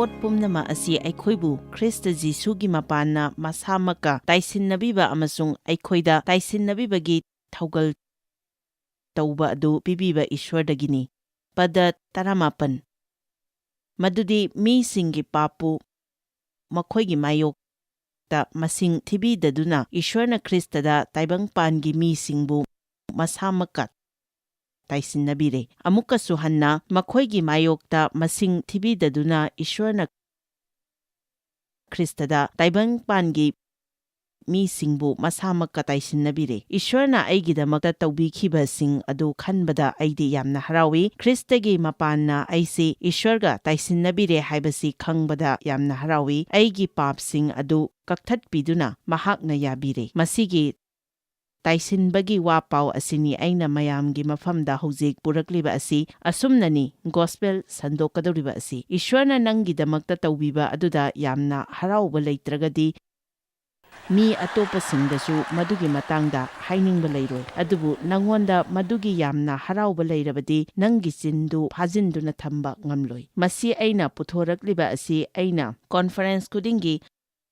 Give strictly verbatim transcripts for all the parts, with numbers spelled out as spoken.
ꯄꯣꯠ ꯄꯨꯝꯅꯃꯛ ꯑꯁꯤ ꯑꯩꯈꯣꯏꯕꯨ ꯈ꯭ꯔꯤꯁꯇ ꯖꯤꯁꯨꯒꯤ ꯃꯄꯥꯟꯅ ꯃꯁꯥꯃꯛꯀ ꯇꯥꯏꯁꯤꯟꯅꯕꯤꯕ ꯑꯃꯁꯨꯡ ꯑꯩꯈꯣꯏꯗ ꯇꯥꯏꯁꯤꯟꯅꯕꯤꯕꯒꯤ ꯊꯧꯒꯜ ꯇꯧꯕ ꯑꯗꯨ ꯄꯤꯕꯤꯕ ꯏꯁ꯭ꯋꯔꯗꯒꯤꯅꯤ꯫ ꯄꯗ ꯇꯔꯥꯃꯥꯄꯟ꯫ ꯃꯗꯨꯗꯤ ꯃꯤꯁꯤꯡꯒꯤ ꯄꯥꯞꯄꯨ ꯃꯈꯣꯏꯒꯤ ꯃꯥꯌꯣꯛꯇ ꯃꯁꯤꯡ ꯊꯤꯕꯤꯗꯗꯨꯅ ꯏꯁ꯭ꯋꯔꯅ ꯈ꯭ꯔꯤꯁꯇꯗ ꯇꯥꯏꯕꯪꯄꯥꯟꯒꯤ ꯃꯤꯁꯤꯡꯕꯨ ꯃꯁꯥꯃꯛꯀ ꯇꯥꯏꯁꯤꯟꯅꯕꯤꯔꯦ꯫ ꯑꯃꯨꯛꯀꯁꯨ ꯍꯟꯅ ꯃꯈꯣꯏꯒꯤ ꯃꯥꯌꯣꯛꯇ ꯃꯁꯤꯡ ꯊꯤꯕꯤꯗꯗꯨꯅ ꯏꯁ꯭ꯋꯔꯅ ꯈ꯭ꯔꯤꯁꯇꯗ ꯇꯥꯏꯕꯪꯄꯥꯟꯒꯤ ꯃꯤꯁꯤꯡꯕꯨ ꯃꯁꯥꯃꯛꯀ ꯇꯥꯏꯁꯤꯟꯅꯕꯤꯔꯦ꯫ ꯏꯁ꯭ꯋꯔꯅ ꯑꯩꯒꯤꯗꯃꯛꯇ ꯇꯧꯕꯤꯈꯤꯕꯁꯤꯡ ꯑꯗꯨ ꯈꯟꯕꯗ ꯑꯩꯗꯤ ꯌꯥꯝꯅ ꯍꯔꯥꯎꯏ꯫ ꯈ꯭ꯔꯤꯁꯇꯒꯤ ꯃꯄꯥꯟꯅ ꯑꯩꯁꯤ ꯏꯁ꯭ꯋꯔꯒ ꯇꯥꯏꯁꯤꯟꯅꯕꯤꯔꯦ ꯍꯥꯏꯕꯁꯤ ꯈꯪꯕꯗ ꯌꯥꯝꯅ ꯍꯔꯥꯎꯏ꯫ ꯑꯩꯒꯤ ꯄꯥꯞꯁꯤꯡ ꯑꯗꯨ ꯀꯛꯊꯠꯄꯤꯗꯨꯅ ꯃꯍꯥꯛꯅ ꯌꯥꯕꯤꯔꯦ꯫ ꯃꯁꯤꯒꯤ ꯇꯥꯏꯁꯤꯟꯕꯒꯤ ꯋꯥ ꯄꯥꯎ ꯑꯁꯤꯅꯤ ꯑꯩꯅ ꯃꯌꯥꯝꯒꯤ ꯃꯐꯝꯗ ꯍꯧꯖꯤꯛ ꯄꯨꯔꯛꯂꯤꯕ ꯑꯁꯤ꯫ ꯑꯁꯨꯝꯅꯅꯤ ꯒꯣꯁꯄꯦꯜ ꯁꯟꯗꯣꯛꯀꯗꯧꯔꯤꯕ ꯑꯁꯤ꯫ ꯏꯁ꯭ꯋꯔꯅ ꯅꯪꯒꯤꯗꯃꯛꯇ ꯇꯧꯕꯤꯕ ꯑꯗꯨꯗ ꯌꯥꯝꯅ ꯍꯔꯥꯎꯕ ꯂꯩꯇ꯭ꯔꯒꯗꯤ, ꯃꯤ ꯑꯇꯣꯞꯄꯁꯤꯡꯗꯁꯨ ꯃꯗꯨꯒꯤ ꯃꯇꯥꯡꯗ ꯍꯥꯏꯅꯤꯡꯕ ꯂꯩꯔꯣꯏ꯫ ꯑꯗꯨꯕꯨ ꯅꯪꯉꯣꯟꯗ ꯃꯗꯨꯒꯤ ꯌꯥꯝꯅ ꯍꯔꯥꯎꯕ ꯂꯩꯔꯕꯗꯤ, ꯅꯪꯒꯤ ꯆꯤꯟꯗꯨ ꯐꯥꯖꯤꯟꯗꯨꯅ ꯊꯝꯕ ꯉꯝꯂꯣꯏ꯫ ꯃꯁꯤ ꯑꯩꯅ ꯄꯨꯊꯣꯔꯛꯂꯤꯕ ꯑꯁꯤ ꯑꯩꯅ ꯀꯣꯟꯐꯔꯦꯟꯁ ꯈꯨꯗꯤꯡꯒꯤ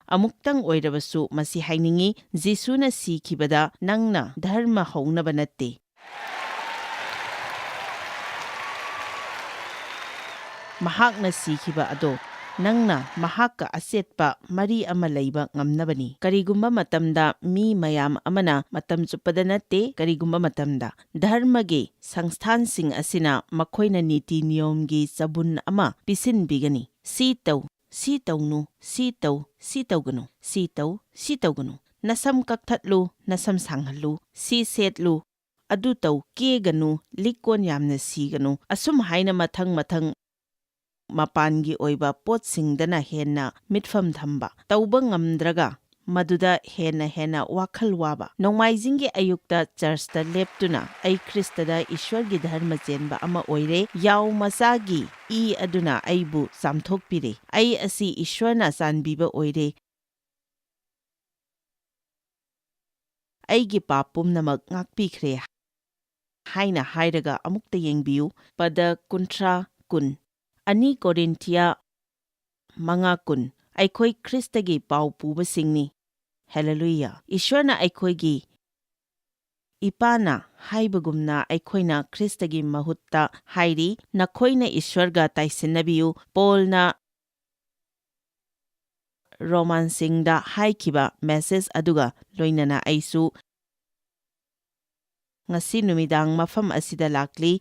ꯑꯃꯨꯛꯇꯪ ꯑꯣꯏꯔꯕꯁꯨ ꯃꯁꯤ ꯍꯥꯏꯅꯤꯡꯏ, ꯖꯤꯁꯨꯅ ꯁꯤꯈꯤꯕꯗ ꯅꯪꯅ ꯙꯔꯃ ꯍꯧꯅꯕ ꯅꯠꯇꯦ꯫ ꯃꯍꯥꯛꯅ ꯁꯤꯈꯤꯕ ꯑꯗꯣ ꯅꯪꯅ ꯃꯍꯥꯛꯀ ꯑꯆꯦꯠꯄ ꯃꯔꯤ ꯑꯃ ꯂꯩꯕ ꯉꯝꯅꯕꯅꯤ꯫ ꯀꯔꯤꯒꯨꯝꯕ ꯃꯇꯝꯗ ꯃꯤ ꯃꯌꯥꯝ ꯑꯃꯅ ꯃꯇꯝ ꯆꯨꯞꯄꯗ ꯅꯠꯇꯦ, ꯀꯔꯤꯒꯨꯝꯕ ꯃꯇꯝꯗ ꯙꯔꯃꯒꯤ ꯁꯪꯁꯊꯥꯟꯁꯤꯡ ꯑꯁꯤꯅ ꯃꯈꯣꯏꯅ ꯅꯤꯇꯤ ꯅꯤꯌꯣꯝꯒꯤ ꯆꯕꯨꯟ ꯑꯃ ꯄꯤꯁꯤꯟꯕꯤꯒꯅꯤ꯫ ꯁꯤ ꯇꯧ, ꯁꯤ ꯇꯧꯅꯨ, ꯁꯤ ꯇꯧ, ꯁꯤ ꯇꯧꯒꯅꯨ, ꯁꯤ ꯇꯧ, ꯁꯤ ꯇꯧꯒꯅꯨ꯫ ꯅꯁꯝ ꯀꯛꯊꯠꯂꯨ, ꯅꯁꯝ ꯁꯥꯡꯍꯜꯂꯨ, ꯁꯤ ꯁꯦꯠꯂꯨ, ꯑꯗꯨ ꯇꯧ, ꯀꯦꯒꯅꯨ, ꯂꯤꯛꯀꯣꯟ ꯌꯥꯝꯅ ꯁꯤꯒꯅꯨ, ꯑꯁꯨꯝ ꯍꯥꯏꯅ ꯃꯊꯪ ꯃꯊꯪ ꯃꯄꯥꯟꯒꯤ ꯑꯣꯏꯕ ꯄꯣꯠꯁꯤꯡꯗꯅ ꯍꯦꯟꯅ ꯃꯤꯠꯐꯝ ꯊꯝꯕ, ꯇꯧꯕ ꯉꯝꯗ꯭ꯔꯒ ꯃꯗꯨꯗ ꯍꯦꯟꯅ ꯍꯦꯟꯅ ꯋꯥꯈꯜ ꯋꯥꯕ꯫ ꯅꯣꯡꯃꯥꯏꯖꯤꯡꯒꯤ ꯑꯌꯨꯛꯇ ꯆꯔꯆꯇ ꯂꯦꯞꯇꯨꯅ ꯑꯩ ꯈ꯭ꯔꯤꯁꯇꯗ ꯏꯁ꯭ꯋꯔꯒꯤ ꯙꯔꯃ ꯆꯦꯟꯕ ꯑꯃ ꯑꯣꯏꯔꯦ, ꯌꯥꯎ ꯃꯆꯥꯒꯤ ꯏ ꯑꯗꯨꯅ ꯑꯩꯕꯨ ꯆꯥꯝꯊꯣꯛꯄꯤꯔꯦ, ꯑꯩ ꯑꯁꯤ ꯏꯁ꯭ꯋꯔꯅ ꯆꯥꯟꯕꯤꯕ ꯑꯣꯏꯔꯦ, ꯑꯩꯒꯤ ꯄꯥꯞ ꯄꯨꯝꯅꯃꯛ ꯉꯥꯛꯄꯤꯈ꯭ꯔꯦ ꯍꯥꯏꯅ ꯍꯥꯏꯔꯒ ꯑꯃꯨꯛꯇ ꯌꯦꯡꯕꯤꯌꯨ꯫ ꯄꯗ ꯀꯨꯟꯊ꯭ꯔꯥ, ꯀꯨꯟ꯫ ꯑꯅꯤ ꯀꯣꯔꯤꯟꯊꯤꯌꯥ ꯃꯉꯥ ꯀꯨꯟ꯫ ꯑꯩꯈꯣꯏ ꯈ꯭ꯔꯤꯁꯇꯒꯤ ꯄꯥꯎ ꯄꯨꯕꯁꯤꯡꯅꯤ꯫ ꯍꯦꯂꯦꯂꯨꯌꯥ! ꯏꯁ꯭ꯋꯔꯅ ꯑꯩꯈꯣꯏꯒꯤ ꯏꯄꯥꯅ ꯍꯥꯏꯕꯒꯨꯝꯅ ꯑꯩꯈꯣꯏꯅ ꯈ꯭ꯔꯤꯁꯇꯒꯤ ꯃꯍꯨꯠꯇ ꯍꯥꯏꯔꯤ, "ꯅꯈꯣꯏꯅ ꯏꯁ꯭ꯋꯔꯒ ꯇꯥꯏꯁꯤꯟꯅꯕꯤꯌꯨ"꯫ ꯄꯣꯜꯅ ꯔꯣꯃꯥꯟꯁꯤꯡꯗ ꯍꯥꯏꯈꯤꯕ ꯃꯦꯁꯦꯖ ꯑꯗꯨꯒ ꯂꯣꯏꯅꯅ ꯑꯩꯁꯨ ꯉꯁꯤ ꯅꯨꯃꯤꯗꯥꯡ ꯃꯐꯝ ꯑꯁꯤꯗ ꯂꯥꯛꯂꯤ꯫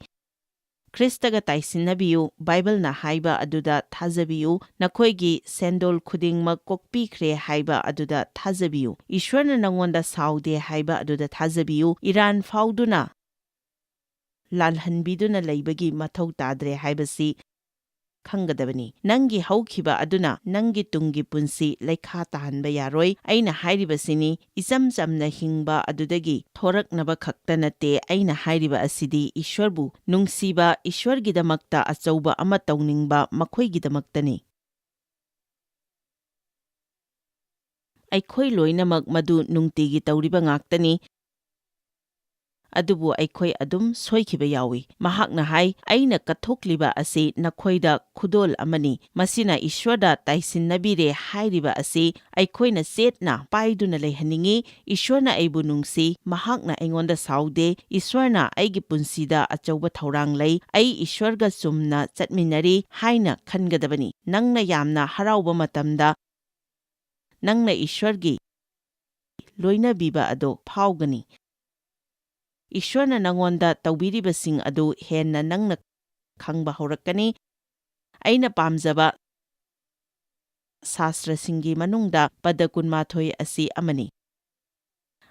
ꯈ꯭ꯔꯤꯁꯇꯒ ꯇꯥꯏꯁꯤꯟꯅꯕꯤꯌꯨ, ꯕꯥꯏꯕꯜꯅ ꯍꯥꯏꯕ ꯑꯗꯨꯗ ꯊꯥꯖꯕꯤꯌꯨ, ꯅꯈꯣꯏꯒꯤ ꯁꯦꯟꯗꯣꯜ ꯈꯨꯗꯤꯡꯃꯛ ꯀꯣꯛꯄꯤꯈ꯭ꯔꯦ ꯍꯥꯏꯕ ꯑꯗꯨꯗ ꯊꯥꯖꯕꯤꯌꯨ, ꯏꯁ꯭ꯋꯔꯅ ꯅꯉꯣꯟꯗ ꯁꯥꯎꯗꯦ ꯍꯥꯏꯕ ꯑꯗꯨꯗ ꯊꯥꯖꯕꯤꯌꯨ, ꯏꯔꯥꯟ ꯐꯥꯎꯗꯨꯅ ꯂꯥꯜꯍꯟꯕꯤꯗꯨꯅ ꯂꯩꯕꯒꯤ ꯃꯊꯧ ꯇꯥꯗ꯭ꯔꯦ ꯍꯥꯏꯕꯁꯤ ꯈꯪꯒꯗꯕꯅꯤ꯫ ꯅꯪꯒꯤ ꯍꯧꯈꯤꯕ ꯑꯗꯨꯅ ꯅꯪꯒꯤ ꯇꯨꯡꯒꯤ ꯄꯨꯟꯁꯤ ꯂꯩꯈꯥ ꯇꯥꯍꯟꯕ ꯌꯥꯔꯣꯏ꯫ ꯑꯩꯅ ꯍꯥꯏꯔꯤꯕꯁꯤꯅꯤ, ꯏꯆꯝ ꯆꯝꯅ ꯍꯤꯡꯕ ꯑꯗꯨꯗꯒꯤ ꯊꯣꯔꯛꯅꯕ ꯈꯛꯇ ꯅꯠꯇꯦ꯫ ꯑꯩꯅ ꯍꯥꯏꯔꯤꯕ ꯑꯁꯤꯗꯤ ꯏꯁ꯭ꯋꯔꯕꯨ ꯅꯨꯡꯁꯤꯕ, ꯏꯁ꯭ꯋꯔꯒꯤꯗꯃꯛꯇ ꯑꯆꯧꯕ ꯑꯃ ꯇꯧꯅꯤꯡꯕ ꯃꯈꯣꯏꯒꯤꯗꯃꯛꯇꯅꯤ꯫ ꯑꯩꯈꯣꯏ ꯂꯣꯏꯅꯃꯛ ꯃꯗꯨ ꯅꯨꯡꯇꯤꯒꯤ ꯇꯧꯔꯤꯕ ꯉꯥꯛꯇꯅꯤ꯫ ꯑꯗꯨꯕꯨ ꯑꯩꯈꯣꯏ ꯑꯗꯨꯝ ꯁꯣꯏꯈꯤꯕ ꯌꯥꯎꯏ꯫ ꯃꯍꯥꯛꯅ ꯍꯥꯏ, "ꯑꯩꯅ ꯀꯠꯊꯣꯛꯂꯤꯕ ꯑꯁꯤ ꯅꯈꯣꯏꯗ ꯈꯨꯗꯣꯜ ꯑꯃꯅꯤ꯫ ꯃꯁꯤꯅ ꯏꯁ꯭ꯋꯔꯗ ꯇꯥꯏꯁꯤꯟꯅꯕꯤꯔꯦ" ꯍꯥꯏꯔꯤꯕ ꯑꯁꯤ ꯑꯩꯈꯣꯏꯅ ꯆꯦꯠꯅ ꯄꯥꯏꯗꯨꯅ ꯂꯩꯍꯟꯅꯤꯡꯏ꯫ "ꯏꯁ꯭ꯋꯔꯅ ꯑꯩꯕꯨ ꯅꯨꯡꯁꯤ, ꯃꯍꯥꯛꯅ ꯑꯩꯉꯣꯟꯗ ꯁꯥꯎꯗꯦ, ꯏꯁ꯭ꯋꯔꯅ ꯑꯩꯒꯤ ꯄꯨꯟꯁꯤꯗ ꯑꯆꯧꯕ ꯊꯧꯔꯥꯡ ꯂꯩ, ꯑꯩ ꯏꯁ꯭ꯋꯔꯒ ꯆꯨꯝꯅ ꯆꯠꯃꯤꯟꯅꯔꯤ" ꯍꯥꯏꯅ ꯈꯟꯒꯗꯕꯅꯤ꯫ ꯅꯪꯅ ꯌꯥꯝꯅ ꯍꯔꯥꯎꯕ ꯃꯇꯝꯗ, ꯅꯪꯅ ꯏꯁ꯭ꯋꯔꯒꯤ ꯂꯣꯏꯅꯕꯤꯕ ꯑꯗꯨ ꯐꯥꯎꯒꯅꯤ꯫ ꯏꯁ꯭ꯋꯔꯅ ꯅꯉꯣꯟꯗ ꯇꯧꯕꯤꯔꯤꯕꯁꯤꯡ ꯑꯗꯨ ꯍꯦꯟꯅ ꯅꯪꯅ ꯈꯪꯕ ꯍꯧꯔꯛꯀꯅꯤ꯫ ꯑꯩꯅ ꯄꯥꯝꯖꯕ ꯁꯥꯁ꯭ꯇꯔꯁꯤꯡꯒꯤ ꯃꯅꯨꯡꯗ ꯄꯗ ꯀꯨꯟꯃꯥꯊꯣꯏ ꯑꯁꯤ ꯑꯃꯅꯤ꯫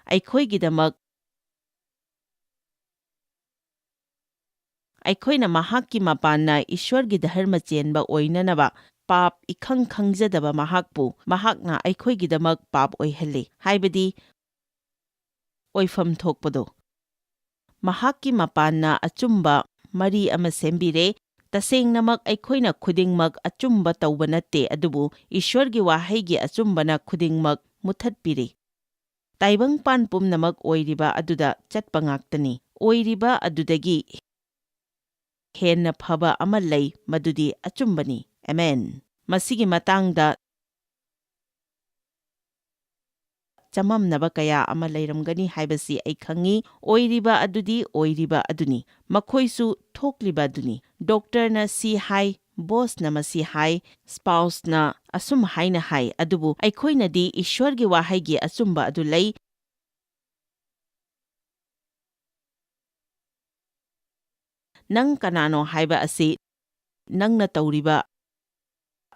ꯑꯩꯈꯣꯏꯒꯤꯗꯃꯛ, ꯑꯩꯈꯣꯏꯅ ꯃꯍꯥꯛꯀꯤ ꯃꯄꯥꯟꯅ ꯏꯁ꯭ꯋꯔꯒꯤ ꯙꯔꯃ ꯆꯦꯟꯕ ꯑꯣꯏꯅꯅꯕ ꯄꯥꯞ ꯏꯈꯪ ꯈꯪꯖꯗꯕ ꯃꯍꯥꯛꯄꯨ ꯃꯍꯥꯛꯅ ꯑꯩꯈꯣꯏꯒꯤꯗꯃꯛ ꯄꯥꯞ ꯑꯣꯏꯍꯜꯂꯤ, ꯍꯥꯏꯕꯗꯤ ꯑꯣꯏꯐꯝ ꯊꯣꯛꯄꯗꯣ꯫ ꯃꯍꯥꯛꯀꯤ ꯃꯄꯥꯟꯅ ꯑꯆꯨꯝꯕ ꯃꯔꯤ ꯑꯃ ꯁꯦꯝꯕꯤꯔꯦ꯫ ꯇꯁꯦꯡꯅꯃꯛ ꯑꯩꯈꯣꯏꯅ ꯈꯨꯗꯤꯡꯃꯛ ꯑꯆꯨꯝꯕ ꯇꯧꯕ ꯅꯠꯇꯦ, ꯑꯗꯨꯕꯨ ꯏꯁ꯭ꯋꯔꯒꯤ ꯋꯥꯍꯩꯒꯤ ꯑꯆꯨꯝꯕꯅ ꯈꯨꯗꯤꯡꯃꯛ ꯃꯨꯠꯊꯠꯄꯤꯔꯤ꯫ ꯇꯥꯏꯕꯪꯄꯥꯟ ꯄꯨꯝꯅꯃꯛ ꯑꯣꯏꯔꯤꯕ ꯑꯗꯨꯗ ꯆꯠꯄ ꯉꯥꯛꯇꯅꯤ꯫ ꯑꯣꯏꯔꯤꯕ ꯑꯗꯨꯗꯒꯤ ꯍꯦꯟꯅ ꯐꯕ ꯑꯃ ꯂꯩ, ꯃꯗꯨꯗꯤ ꯑꯆꯨꯝꯕꯅꯤ꯫ ꯑꯃꯦꯟ꯫ ꯃꯁꯤꯒꯤ ꯃꯇꯥꯡꯗ ꯆꯃꯝꯅꯕ ꯀꯌꯥ ꯑꯃ ꯂꯩꯔꯝꯒꯅꯤ ꯍꯥꯏꯕꯁꯤ ꯑꯩ ꯈꯪꯏ꯫ ꯑꯣꯏꯔꯤꯕ ꯑꯗꯨꯗꯤ ꯑꯣꯏꯔꯤꯕ ꯑꯗꯨꯅꯤ꯫ ꯃꯈꯣꯏꯁꯨ ꯊꯣꯛꯂꯤꯕ ꯑꯗꯨꯅꯤ꯫ ꯗꯣꯛꯇꯔꯅ ꯁꯤ ꯍꯥꯏ, ꯕꯣꯁꯅ ꯃꯁꯤ ꯍꯥꯏ, ꯁ꯭ꯄꯥꯎꯁꯅ ꯑꯁꯨꯝ ꯍꯥꯏꯅ ꯍꯥꯏ, ꯑꯗꯨꯕꯨ ꯑꯩꯈꯣꯏꯅꯗꯤ ꯏꯁ꯭ꯋꯔꯒꯤ ꯋꯥꯍꯩꯒꯤ ꯑꯆꯨꯝꯕ ꯑꯗꯨ ꯂꯩ꯫ ꯅꯪ ꯀꯅꯥꯅꯣ ꯍꯥꯏꯕ ꯑꯁꯤ ꯅꯪꯅ ꯇꯧꯔꯤꯕ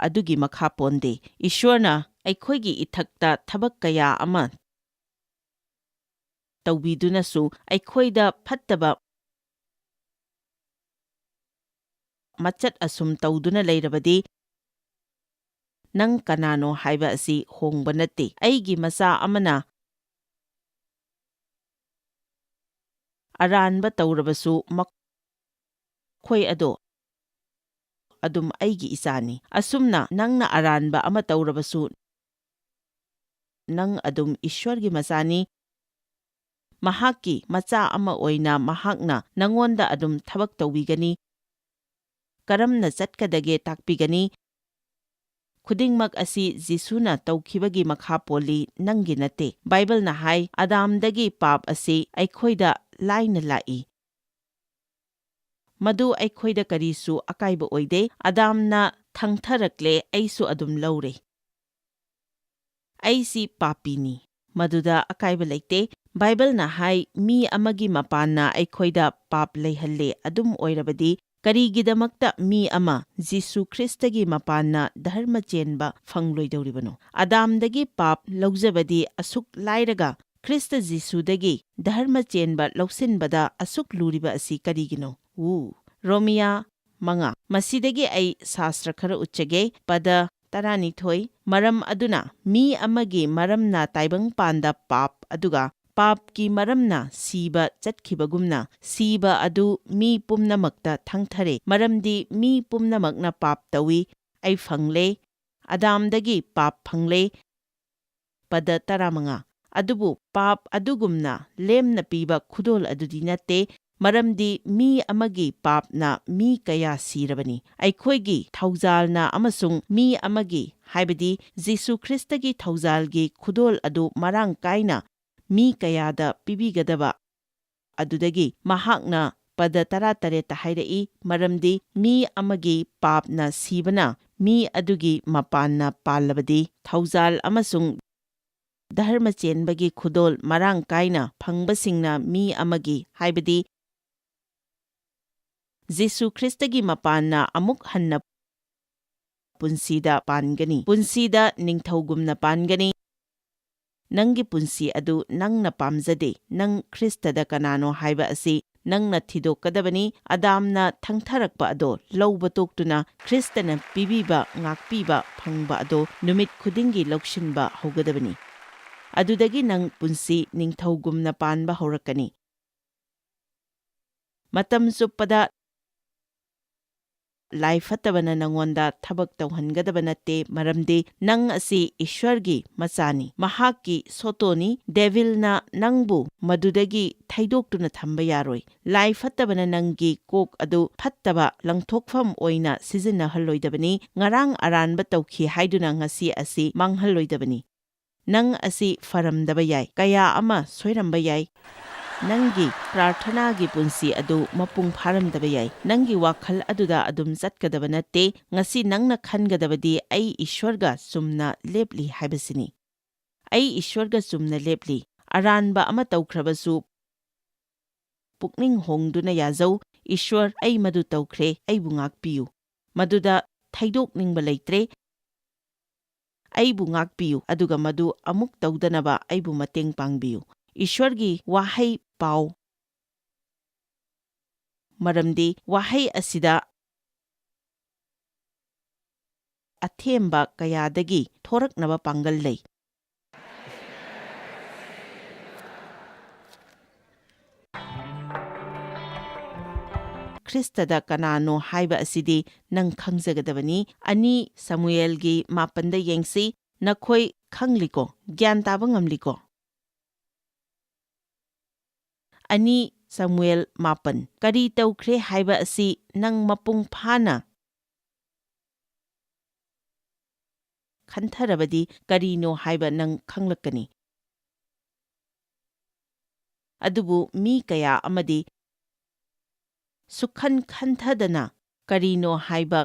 ꯑꯗꯨꯒꯤ ꯃꯈꯥ ꯄꯣꯟꯗꯦ꯫ ꯏꯁ꯭ꯋꯔꯅ ꯑꯩꯈꯣꯏꯒꯤ ꯏꯊꯛꯇ ꯊꯕꯛ ꯀꯌꯥ ꯑꯃ ꯇꯧꯕꯤꯗꯨꯅꯁꯨ ꯑꯩꯈꯣꯏꯗ ꯐꯠꯇꯕ ꯃꯆꯠ ꯑꯁꯨꯝ ꯇꯧꯗꯨꯅ ꯂꯩꯔꯕꯗꯤ, ꯅꯪ ꯀꯅꯥꯅꯣ ꯍꯥꯏꯕ ꯑꯁꯤ ꯍꯣꯡꯕ ꯅꯠꯇꯦ꯫ ꯑꯩꯒꯤ ꯃꯆꯥ ꯑꯃꯅ ꯑꯔꯥꯟꯕ ꯇꯧꯔꯕꯁꯨ, ꯃꯈꯣꯏ ꯑꯗꯣ ꯑꯗꯨꯝ ꯑꯩꯒꯤ ꯏꯆꯥꯅꯤ꯫ ꯑꯁꯨꯝꯅ ꯅꯪꯅ ꯑꯔꯥꯟꯕ ꯑꯃ ꯇꯧꯔꯕꯁꯨ, ꯅꯪ ꯑꯗꯨꯝ ꯏꯁ꯭ꯋꯔꯒꯤ ꯃꯆꯥꯅꯤ꯫ ꯃꯍꯥꯛꯀꯤ ꯃꯆꯥ ꯑꯃ ꯑꯣꯏꯅ ꯃꯍꯥꯛꯅ ꯅꯉꯣꯟꯗ ꯑꯗꯨꯝ ꯊꯕꯛ ꯇꯧꯕꯤꯒꯅꯤ꯫ ꯀꯔꯝꯅ ꯆꯠꯀꯗꯒꯦ ꯇꯥꯛꯄꯤꯒꯅꯤ꯫ ꯈꯨꯗꯤꯡꯃꯛ ꯑꯁꯤ ꯖꯤꯁꯨꯅ ꯇꯧꯈꯤꯕꯒꯤ ꯃꯈꯥ ꯄꯣꯜꯂꯤ, ꯅꯪꯒꯤ ꯅꯠꯇꯦ꯫ ꯕꯥꯏꯕꯜꯅ ꯍꯥꯏ, "ꯑꯗꯥꯝꯗꯒꯤ ꯄꯥꯞ ꯑꯁꯤ ꯑꯩꯈꯣꯏꯗ ꯂꯥꯏꯅ ꯂꯥꯛꯏ꯫ ꯃꯗꯨ ꯑꯩꯈꯣꯏꯗ ꯀꯔꯤꯁꯨ ꯑꯀꯥꯏꯕ ꯑꯣꯏꯗꯦ꯫ ꯑꯗꯥꯝꯅ ꯊꯪꯊꯔꯛꯂꯦ, ꯑꯩꯁꯨ ꯑꯗꯨꯝ ꯂꯧꯔꯦ꯫ ꯑꯩꯁꯤ ꯄꯥꯄꯤꯅꯤ꯫ ꯃꯗꯨꯗ ꯑꯀꯥꯏꯕ ꯂꯩꯇꯦ꯫ ꯕꯥꯏꯕꯜꯅ ꯍꯥꯏ, ꯃꯤ ꯑꯃꯒꯤ ꯃꯄꯥꯟꯅ ꯑꯩꯈꯣꯏꯗ ꯄꯥꯞ ꯂꯩꯍꯜꯂꯦ꯫ ꯑꯗꯨꯝ ꯑꯣꯏꯔꯕꯗꯤ, ꯀꯔꯤꯒꯤꯗꯃꯛꯇ ꯃꯤ ꯑꯃ ꯖꯤꯁꯨ ꯈ꯭ꯔꯤꯁꯇꯒꯤ ꯃꯄꯥꯟꯅ ꯙꯔꯃ ꯆꯦꯟꯕ ꯐꯪꯂꯣꯏꯗꯧꯔꯤꯕꯅꯣ? ꯑꯗꯥꯝꯗꯒꯤ ꯄꯥꯞ ꯂꯧꯖꯕꯗꯤ ꯑꯁꯨꯛ ꯂꯥꯏꯔꯒ, ꯈ꯭ꯔꯤꯁꯇ ꯖꯤꯁꯨꯗꯒꯤ ꯙꯔꯃ ꯆꯦꯟꯕ ꯂꯧꯁꯤꯟꯕꯗ ꯑꯁꯨꯛ ꯂꯨꯔꯤꯕ ꯑꯁꯤ ꯀꯔꯤꯒꯤꯅꯣ? ꯎ, ꯔꯣꯃꯤꯌꯥ ꯃꯉꯥ꯫ ꯃꯁꯤꯗꯒꯤ ꯑꯩ ꯁꯥꯁ꯭ꯇꯔ ꯈꯔ ꯎꯠꯆꯒꯦ꯫ ꯄꯗ ꯇꯔꯥꯅꯤꯊꯣꯏ, "ꯃꯔꯝ ꯑꯗꯨꯅ ꯃꯤ ꯑꯃꯒꯤ ꯃꯔꯝꯅ ꯇꯥꯏꯕꯪꯄꯥꯟꯗ ꯄꯥꯞ, ꯑꯗꯨꯒ ꯄꯥꯞꯀꯤ ꯃꯔꯝꯅ ꯁꯤꯕ ꯆꯠꯈꯤꯕꯒꯨꯝꯅ, ꯁꯤꯕ ꯑꯗꯨ ꯃꯤ ꯄꯨꯝꯅꯃꯛꯇ ꯊꯪꯊꯔꯦ, ꯃꯔꯝꯗꯤ ꯃꯤ ꯄꯨꯝꯅꯃꯛꯅ ꯄꯥꯞ ꯇꯧꯏ꯫ ꯑꯩ ꯐꯪꯂꯦ, ꯑꯗꯥꯝꯗꯒꯤ ꯄꯥꯞ ꯐꯪꯂꯦ"꯫ ꯄꯗ ꯇꯔꯥꯃꯉꯥ꯫ ꯑꯗꯨꯕꯨ ꯄꯥꯞ ꯑꯗꯨꯒꯨꯝꯅ ꯂꯦꯝꯅ ꯄꯤꯕ ꯈꯨꯗꯣꯜ ꯑꯗꯨꯗꯤ ꯅꯠꯇꯦ, ꯃꯔꯝꯗꯤ ꯃꯤ ꯑꯃꯒꯤ ꯄꯥꯞꯅ ꯃꯤ ꯀꯌꯥ ꯁꯤꯔꯕꯅꯤ꯫ ꯑꯩꯈꯣꯏꯒꯤ ꯊꯧꯖꯥꯜꯅ ꯑꯃꯁꯨꯡ ꯃꯤ ꯑꯃꯒꯤ, ꯍꯥꯏꯕꯗꯤ ꯖꯤꯁꯨ ꯈ꯭ꯔꯤꯁꯇꯒꯤ ꯊꯧꯖꯥꯜꯒꯤ ꯈꯨꯗꯣꯜ ꯑꯗꯨ ꯃꯔꯥꯡ ꯀꯥꯏꯅ ꯃꯤ ꯀꯌꯥꯗ ꯄꯤꯕꯤꯒꯗꯕ ꯑꯗꯨꯗꯒꯤ ꯃꯍꯥꯛꯅ ꯄꯗ ꯇꯔꯥꯇꯔꯦꯠꯇ ꯍꯥꯏꯔꯛꯏ, "ꯃꯔꯝꯗꯤ ꯃꯤ ꯑꯃꯒꯤ ꯄꯥꯞꯅ ꯁꯤꯕꯅ ꯃꯤ ꯑꯗꯨꯒꯤ ꯃꯄꯥꯟꯅ ꯄꯥꯜꯂꯕꯗꯤ, ꯊꯧꯖꯥꯜ ꯑꯃꯁꯨꯡ ꯙꯔꯃ ꯆꯦꯟꯕꯒꯤ ꯈꯨꯗꯣꯜ ꯃꯔꯥꯡ ꯀꯥꯏꯅ ꯐꯪꯕꯁꯤꯡꯅ ꯃꯤ ꯑꯃꯒꯤ, ꯍꯥꯏꯕꯗꯤ ꯖꯤꯁꯨ ꯈ꯭ꯔꯤꯁꯇꯒꯤ ꯃꯄꯥꯟꯅ ꯑꯃꯨꯛ ꯍꯟꯅ ꯄꯨꯟꯁꯤꯗ ꯄꯥꯟꯒꯅꯤ, ꯄꯨꯟꯁꯤꯗ ꯅꯤꯡꯊꯧꯒꯨꯝꯅ ꯄꯥꯟꯒꯅꯤ꯫ ꯅꯪꯒꯤ ꯄꯨꯟꯁꯤ ꯑꯗꯨ ꯅꯪꯅ ꯄꯥꯝꯖꯗꯦ꯫ ꯅꯪ ꯈ꯭ꯔꯤꯁꯇꯗ ꯀꯅꯥꯅꯣ ꯍꯥꯏꯕ ꯑꯁꯤ ꯅꯪꯅ ꯊꯤꯗꯣꯛꯀꯗꯕꯅꯤ꯫ ꯑꯗꯥꯝꯅ ꯊꯪꯊꯔꯛꯄ ꯑꯗꯣ ꯂꯧꯕ ꯇꯣꯛꯇꯨꯅ ꯈ꯭ꯔꯤꯁꯇꯅ ꯄꯤꯕꯤꯕ ꯉꯥꯛꯄꯤꯕ ꯐꯪꯕ ꯑꯗꯣ ꯅꯨꯃꯤꯠ ꯈꯨꯗꯤꯡꯒꯤ ꯂꯧꯁꯤꯟꯕ ꯍꯧꯒꯗꯕꯅꯤ꯫ ꯑꯗꯨꯗꯒꯤ ꯅꯪ ꯄꯨꯟꯁꯤ ꯅꯤꯡꯊꯧꯒꯨꯝꯅ ꯄꯥꯟꯕ ꯍꯧꯔꯛꯀꯅꯤ꯫ ꯃꯇꯝ ꯆꯨꯞꯄꯗ ꯂꯥꯏ ꯐꯠꯇꯕꯅ ꯅꯪꯉꯣꯟꯗ ꯊꯕꯛ ꯇꯧꯍꯟꯒꯗꯕ ꯅꯠꯇꯦ, ꯃꯔꯝꯗꯤ ꯅꯪ ꯑꯁꯤ ꯏꯁ꯭ꯋꯔꯒꯤ ꯃꯆꯥꯅꯤ꯫ ꯃꯍꯥꯛꯀꯤ ꯁꯣꯇꯣꯅꯤ꯫ ꯗꯦꯚꯤꯜꯅ ꯅꯪꯕꯨ ꯃꯗꯨꯗꯒꯤ ꯊꯩꯗꯣꯛꯇꯨꯅ ꯊꯝꯕ ꯌꯥꯔꯣꯏ꯫ ꯂꯥꯏ ꯐꯠꯇꯕꯅ ꯅꯪꯒꯤ ꯀꯣꯛ ꯑꯗꯨ ꯐꯠꯇꯕ ꯂꯪꯊꯣꯛꯐꯝ ꯑꯣꯏꯅ ꯁꯤꯖꯤꯟꯅꯍꯜꯂꯣꯏꯗꯕꯅꯤ꯫ ꯉꯔꯥꯡ ꯑꯔꯥꯟꯕ ꯇꯧꯈꯤ ꯍꯥꯏꯗꯨꯅ ꯉꯁꯤ ꯑꯁꯤ ꯃꯥꯡꯍꯜꯂꯣꯏꯗꯕꯅꯤ꯫ ꯅꯪ ꯑꯁꯤ ꯐꯔꯝꯗꯕ ꯌꯥꯏ, ꯀꯌꯥ ꯑꯃ ꯁꯣꯏꯔꯝꯕ ꯌꯥꯏ꯫ ꯅꯪꯒꯤ ꯄ꯭ꯔꯥꯔꯊꯅꯥꯒꯤ ꯄꯨꯟꯁꯤ ꯑꯗꯨ ꯃꯄꯨꯡ ꯐꯥꯔꯝꯗꯕ ꯌꯥꯏ꯫ ꯅꯪꯒꯤ ꯋꯥꯈꯜ ꯑꯗꯨꯗ ꯑꯗꯨꯝ ꯆꯠꯀꯗꯕ ꯅꯠꯇꯦ꯫ ꯉꯁꯤ ꯅꯪꯅ ꯈꯟꯒꯗꯕꯗꯤ, "ꯑꯩ ꯏꯁ꯭ꯋꯔꯒ ꯆꯨꯝꯅ ꯂꯦꯞꯂꯤ" ꯍꯥꯏꯕꯁꯤꯅꯤ꯫ "ꯑꯩ ꯏꯁ꯭ꯋꯔꯒ ꯆꯨꯝꯅ ꯂꯦꯞꯂꯤ꯫ ꯑꯔꯥꯟꯕ ꯑꯃ ꯇꯧꯈ꯭ꯔꯕꯁꯨ ꯄꯨꯛꯅꯤꯡ ꯍꯣꯡꯗꯨꯅ ꯌꯥꯖꯧ, 'ꯏꯁ꯭ꯋꯔ, ꯑꯩ ꯃꯗꯨ ꯇꯧꯈ꯭ꯔꯦ, ꯑꯩꯕꯨ ꯉꯥꯛꯄꯤꯌꯨ꯫ ꯃꯗꯨꯗ ꯊꯩꯗꯣꯛꯅꯤꯡꯕ ꯂꯩꯇ꯭ꯔꯦ꯫ ꯑꯩꯕꯨ ꯉꯥꯛꯄꯤꯌꯨ, ꯑꯗꯨꯒ ꯃꯗꯨ ꯑꯃꯨꯛ ꯇꯧꯗꯅꯕ ꯑꯩꯕꯨ ꯃꯇꯦꯡ ꯄꯥꯡꯕꯤꯌꯨ"꯫ ꯏꯁ꯭ꯋꯔꯒꯤ ꯋꯥꯍꯩ ꯄꯥꯎ, ꯃꯔꯝꯗꯤ ꯋꯥꯍꯩ ꯑꯁꯤꯗ ꯑꯊꯦꯝꯕ ꯀꯌꯥꯗꯒꯤ ꯊꯣꯔꯛꯅꯕ ꯄꯥꯡꯒꯜ ꯂꯩ꯫ ꯈ꯭ꯔꯤꯁꯇꯗ ꯀꯅꯥꯅꯣ ꯍꯥꯏꯕ ꯑꯁꯤꯗꯤ ꯅꯪ ꯈꯪꯖꯒꯗꯕꯅꯤ꯫ ꯑꯅꯤ ꯁꯃꯨꯑꯦꯜꯒꯤ ꯃꯥꯄꯟꯗ ꯌꯦꯡꯁꯤ꯫ ꯅꯈꯣꯏ ꯈꯪꯂꯤꯀꯣ? ꯒ꯭ꯌꯥꯟ ꯇꯥꯕ ꯉꯝꯂꯤꯀꯣ? ꯑꯅꯤ ꯁꯃꯨꯑꯦꯜ ꯃꯥꯄꯟ꯫ ꯀꯔꯤ ꯇꯧꯈ꯭ꯔꯦ ꯍꯥꯏꯕ ꯑꯁꯤ ꯅꯪ ꯃꯄꯨꯡ ꯐꯥꯅ ꯈꯟꯊꯔꯕꯗꯤ ꯀꯔꯤꯅꯣ ꯍꯥꯏꯕ ꯅꯪ ꯈꯪꯂꯛꯀꯅꯤ꯫ ꯑꯗꯨꯕꯨ ꯃꯤ ꯀꯌꯥ ꯑꯃꯗꯤ ꯁꯨꯛꯈꯟ ꯈꯟꯊꯗꯅ ꯀꯔꯤꯅꯣ ꯍꯥꯏꯕ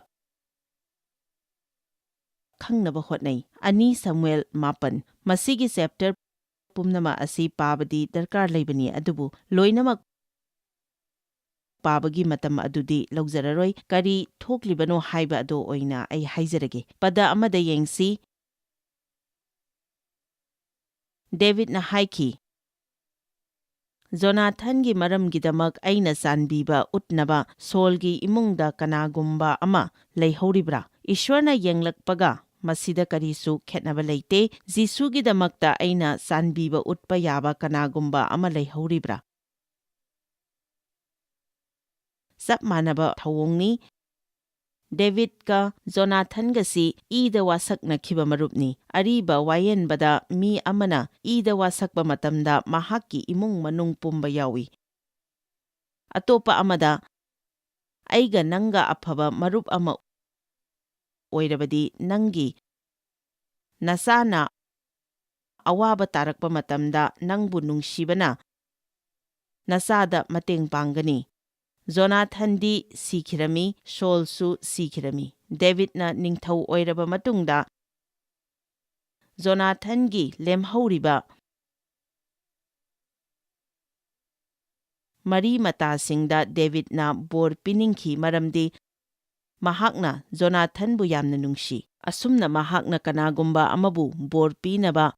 ꯈꯪꯅꯕ ꯍꯣꯠꯅꯩ꯫ ꯑꯅꯤ ꯁꯃꯨꯑꯦꯜ ꯃꯥꯄꯟ꯫ ꯃꯁꯤꯒꯤ ꯆꯦꯞꯇꯔ ꯄꯨꯝꯅꯃꯛ ꯑꯁꯤ ꯄꯥꯕꯗꯤ ꯗꯔꯀꯥꯔ ꯂꯩꯕꯅꯤ, ꯑꯗꯨꯕꯨ ꯂꯣꯏꯅꯃꯛ ꯄꯥꯕꯒꯤ ꯃꯇꯝ ꯑꯗꯨꯗꯤ ꯂꯧꯖꯔꯔꯣꯏ꯫ ꯀꯔꯤ ꯊꯣꯛꯂꯤꯕꯅꯣ ꯍꯥꯏꯕ ꯑꯗꯨ ꯑꯣꯏꯅ ꯑꯩ ꯍꯥꯏꯖꯔꯒꯦ꯫ ꯄꯗ ꯑꯃꯗ ꯌꯦꯡꯁꯤ꯫ ꯗꯦꯕꯤꯗꯅ ꯍꯥꯏꯈꯤ, "ꯖꯣꯅꯥꯊꯟꯒꯤ ꯃꯔꯝꯒꯤꯗꯃꯛ ꯑꯩꯅ ꯆꯥꯟꯕꯤꯕ ꯎꯠꯅꯕ ꯁꯣꯜꯒꯤ ꯏꯃꯨꯡꯗ ꯀꯅꯥꯒꯨꯝꯕ ꯑꯃ ꯂꯩꯍꯧꯔꯤꯕ꯭ꯔꯥ? ꯏꯁ꯭ꯋꯔꯅ ꯌꯦꯡꯂꯛꯄꯒ ꯃꯁꯤꯗ ꯀꯔꯤꯁꯨ ꯈꯦꯠꯅꯕ ꯂꯩꯇꯦ꯫ ꯖꯤꯁꯨꯒꯤꯗꯃꯛꯇ ꯑꯩꯅ ꯆꯥꯟꯕꯤꯕ ꯎꯠꯄ ꯌꯥꯕ ꯀꯅꯥꯒꯨꯝꯕ ꯑꯃ ꯂꯩꯍꯧꯔꯤꯕ꯭ꯔꯥ?" ꯆꯞ ꯃꯥꯟꯅꯕ ꯊꯧꯑꯣꯡꯅꯤ꯫ ꯗꯦꯕꯤꯗꯀ ꯖꯣꯅꯥꯊꯟꯒꯁꯤ ꯏꯗ ꯋꯥꯁꯛꯅꯈꯤꯕ ꯃꯔꯨꯞꯅꯤ꯫ ꯑꯔꯤꯕ ꯋꯥꯌꯦꯟꯕꯗ ꯃꯤ ꯑꯃꯅ ꯏꯗ ꯋꯥꯁꯛꯄ ꯃꯇꯝꯗ ꯃꯍꯥꯛꯀꯤ ꯏꯃꯨꯡ ꯃꯅꯨꯡ ꯄꯨꯝꯕ ꯌꯥꯎꯏ꯫ ꯑꯇꯣꯞꯄ ꯑꯃꯗ, "ꯑꯩꯒ ꯅꯪꯒ ꯑꯐꯕ ꯃꯔꯨꯞ ꯑꯃ ꯑꯣꯏꯔꯕꯗꯤ ꯅꯪꯒꯤ ꯅꯆꯥꯅ ꯑꯋꯥꯕ ꯇꯥꯔꯛꯄ ꯃꯇꯝꯗ ꯅꯪꯕꯨ ꯅꯨꯡꯁꯤꯕꯅ ꯅꯆꯥꯗ ꯃꯇꯦꯡ ꯄꯥꯡꯒꯅꯤ꯫" ꯖꯣꯅꯥꯊꯟꯗꯤ ꯁꯤꯈꯤꯔꯝꯃꯤ, ꯁꯣꯜꯁꯨ ꯁꯤꯈꯤꯔꯝꯃꯤ꯫ ꯗꯦꯕꯤꯗꯅ ꯅꯤꯡꯊꯧ ꯑꯣꯏꯔꯕ ꯃꯇꯨꯡꯗ ꯖꯣꯅꯥꯊꯟꯒꯤ ꯂꯦꯝꯍꯧꯔꯤꯕ ꯃꯔꯤ ꯃꯇꯥꯁꯤꯡꯗ ꯗꯦꯕꯤꯗꯅ ꯕꯣꯔ ꯄꯤꯅꯤꯡꯈꯤ, ꯃꯔꯝꯗꯤ ꯃꯍꯥꯛꯅ ꯖꯣꯅꯥꯊꯟꯕꯨ ꯌꯥꯝꯅ ꯅꯨꯡꯁꯤ꯫ ꯑꯁꯨꯝꯅ ꯃꯍꯥꯛꯅ ꯀꯅꯥꯒꯨꯝꯕ ꯑꯃꯕꯨ ꯕꯣꯔ ꯄꯤꯅꯕ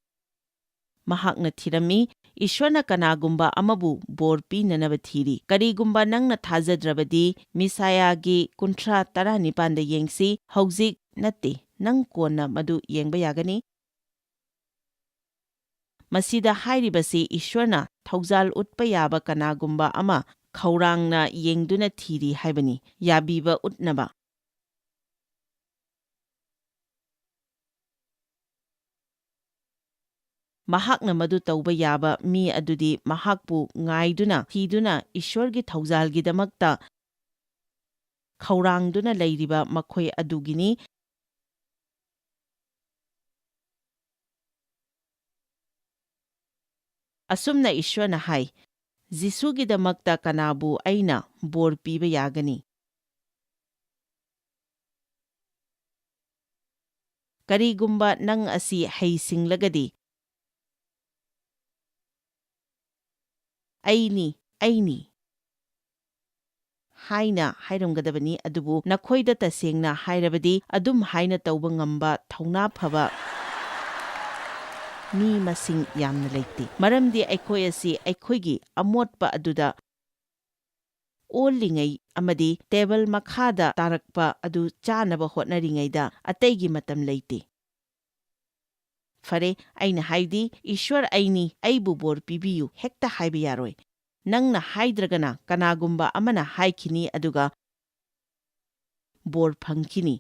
ꯃꯍꯥꯛꯅ ꯊꯤꯔꯝꯃꯤ꯫ ꯏꯁ꯭ꯋꯔꯅ ꯀꯅꯥꯒꯨꯝꯕ ꯑꯃꯕꯨ ꯕꯣꯔ ꯄꯤꯅꯅꯕ ꯊꯤꯔꯤ꯫ ꯀꯔꯤꯒꯨꯝꯕ ꯅꯪꯅ ꯊꯥꯖꯗ꯭ꯔꯕꯗꯤ, ꯃꯤꯁꯥꯌꯥꯒꯤ ꯀꯨꯟꯊ꯭ꯔꯥ ꯇꯔꯥꯅꯤꯄꯥꯟꯗ ꯌꯦꯡꯁꯤ꯫ ꯍꯧꯖꯤꯛ ꯅꯠꯇꯦ, ꯅꯪ ꯀꯣꯟꯅ ꯃꯗꯨ ꯌꯦꯡꯕ ꯌꯥꯒꯅꯤ꯫ ꯃꯁꯤꯗ ꯍꯥꯏꯔꯤꯕꯁꯤ ꯏꯁ꯭ꯋꯔꯅ ꯊꯧꯖꯥꯜ ꯎꯠꯄ ꯌꯥꯕ ꯀꯅꯥꯒꯨꯝꯕ ꯑꯃ ꯈꯧꯔꯥꯡꯅ ꯌꯦꯡꯗꯨꯅ ꯊꯤꯔꯤ ꯍꯥꯏꯕꯅꯤ, ꯌꯥꯕꯤꯕ ꯎꯠꯅꯕ꯫ ꯃꯍꯥꯛꯅ ꯃꯗꯨ ꯇꯧꯕ ꯌꯥꯕ ꯃꯤ ꯑꯗꯨꯗꯤ ꯃꯍꯥꯛꯄꯨ ꯉꯥꯏꯗꯨꯅ ꯊꯤꯗꯨꯅ ꯏꯁ꯭ꯋꯔꯒꯤ ꯊꯧꯖꯥꯜꯒꯤꯗꯃꯛꯇ ꯈꯧꯔꯥꯡꯗꯨꯅ ꯂꯩꯔꯤꯕ ꯃꯈꯣꯏ ꯑꯗꯨꯒꯤꯅꯤ꯫ ꯑꯁꯨꯝꯅ ꯏꯁ꯭ꯋꯔꯅ ꯍꯥꯏ, "ꯖꯤꯁꯨꯒꯤꯗꯃꯛꯇ ꯀꯅꯥꯕꯨ ꯑꯩꯅ ꯕꯣꯔ ꯄꯤꯕ ꯌꯥꯒꯅꯤ?" ꯀꯔꯤꯒꯨꯝꯕ ꯅꯪ ꯑꯁꯤ ꯍꯩꯁꯤꯡꯂꯒꯗꯤ, "ꯑꯩꯅꯤ, ꯑꯩꯅꯤ" ꯍꯥꯏꯅ ꯍꯥꯏꯔꯝꯒꯗꯕꯅꯤ, ꯑꯗꯨꯕꯨ ꯅꯈꯣꯏꯗ ꯇꯁꯦꯡꯅ ꯍꯥꯏꯔꯕꯗꯤ, ꯑꯗꯨꯝ ꯍꯥꯏꯅ ꯇꯧꯕ ꯉꯝꯕ ꯊꯧꯅꯥ ꯐꯕ ꯃꯤ ꯃꯁꯤꯡ ꯌꯥꯝꯅ ꯂꯩꯇꯦ, ꯃꯔꯝꯗꯤ ꯑꯩꯈꯣꯏ ꯑꯁꯤ ꯑꯩꯈꯣꯏꯒꯤ ꯑꯃꯣꯠꯄ ꯑꯗꯨꯗ ꯑꯣꯜꯂꯤꯉꯩ ꯑꯃꯗꯤ ꯇꯦꯕꯜ ꯃꯈꯥꯗ ꯇꯥꯔꯛꯄ ꯑꯗꯨ ꯆꯥꯅꯕ ꯍꯣꯠꯅꯔꯤꯉꯩꯗ ꯑꯇꯩꯒꯤ ꯃꯇꯝ ꯂꯩꯇꯦ꯫ ꯐꯔꯦ, ꯑꯩꯅ ꯍꯥꯏꯗꯤ, "ꯏꯁ꯭ꯋꯔ ꯑꯩꯅꯤ, ꯑꯩꯕꯨ ꯕꯣꯔ ꯄꯤꯕꯤꯌꯨ" ꯍꯦꯛꯇ ꯍꯥꯏꯕ ꯌꯥꯔꯣꯏ꯫ ꯅꯪꯅ ꯍꯥꯏꯗ꯭ꯔꯒꯅ ꯀꯅꯥꯒꯨꯝꯕ ꯑꯃꯅ ꯍꯥꯏꯈꯤꯅꯤ, ꯑꯗꯨꯒ ꯕꯣꯔ ꯐꯪꯈꯤꯅꯤ꯫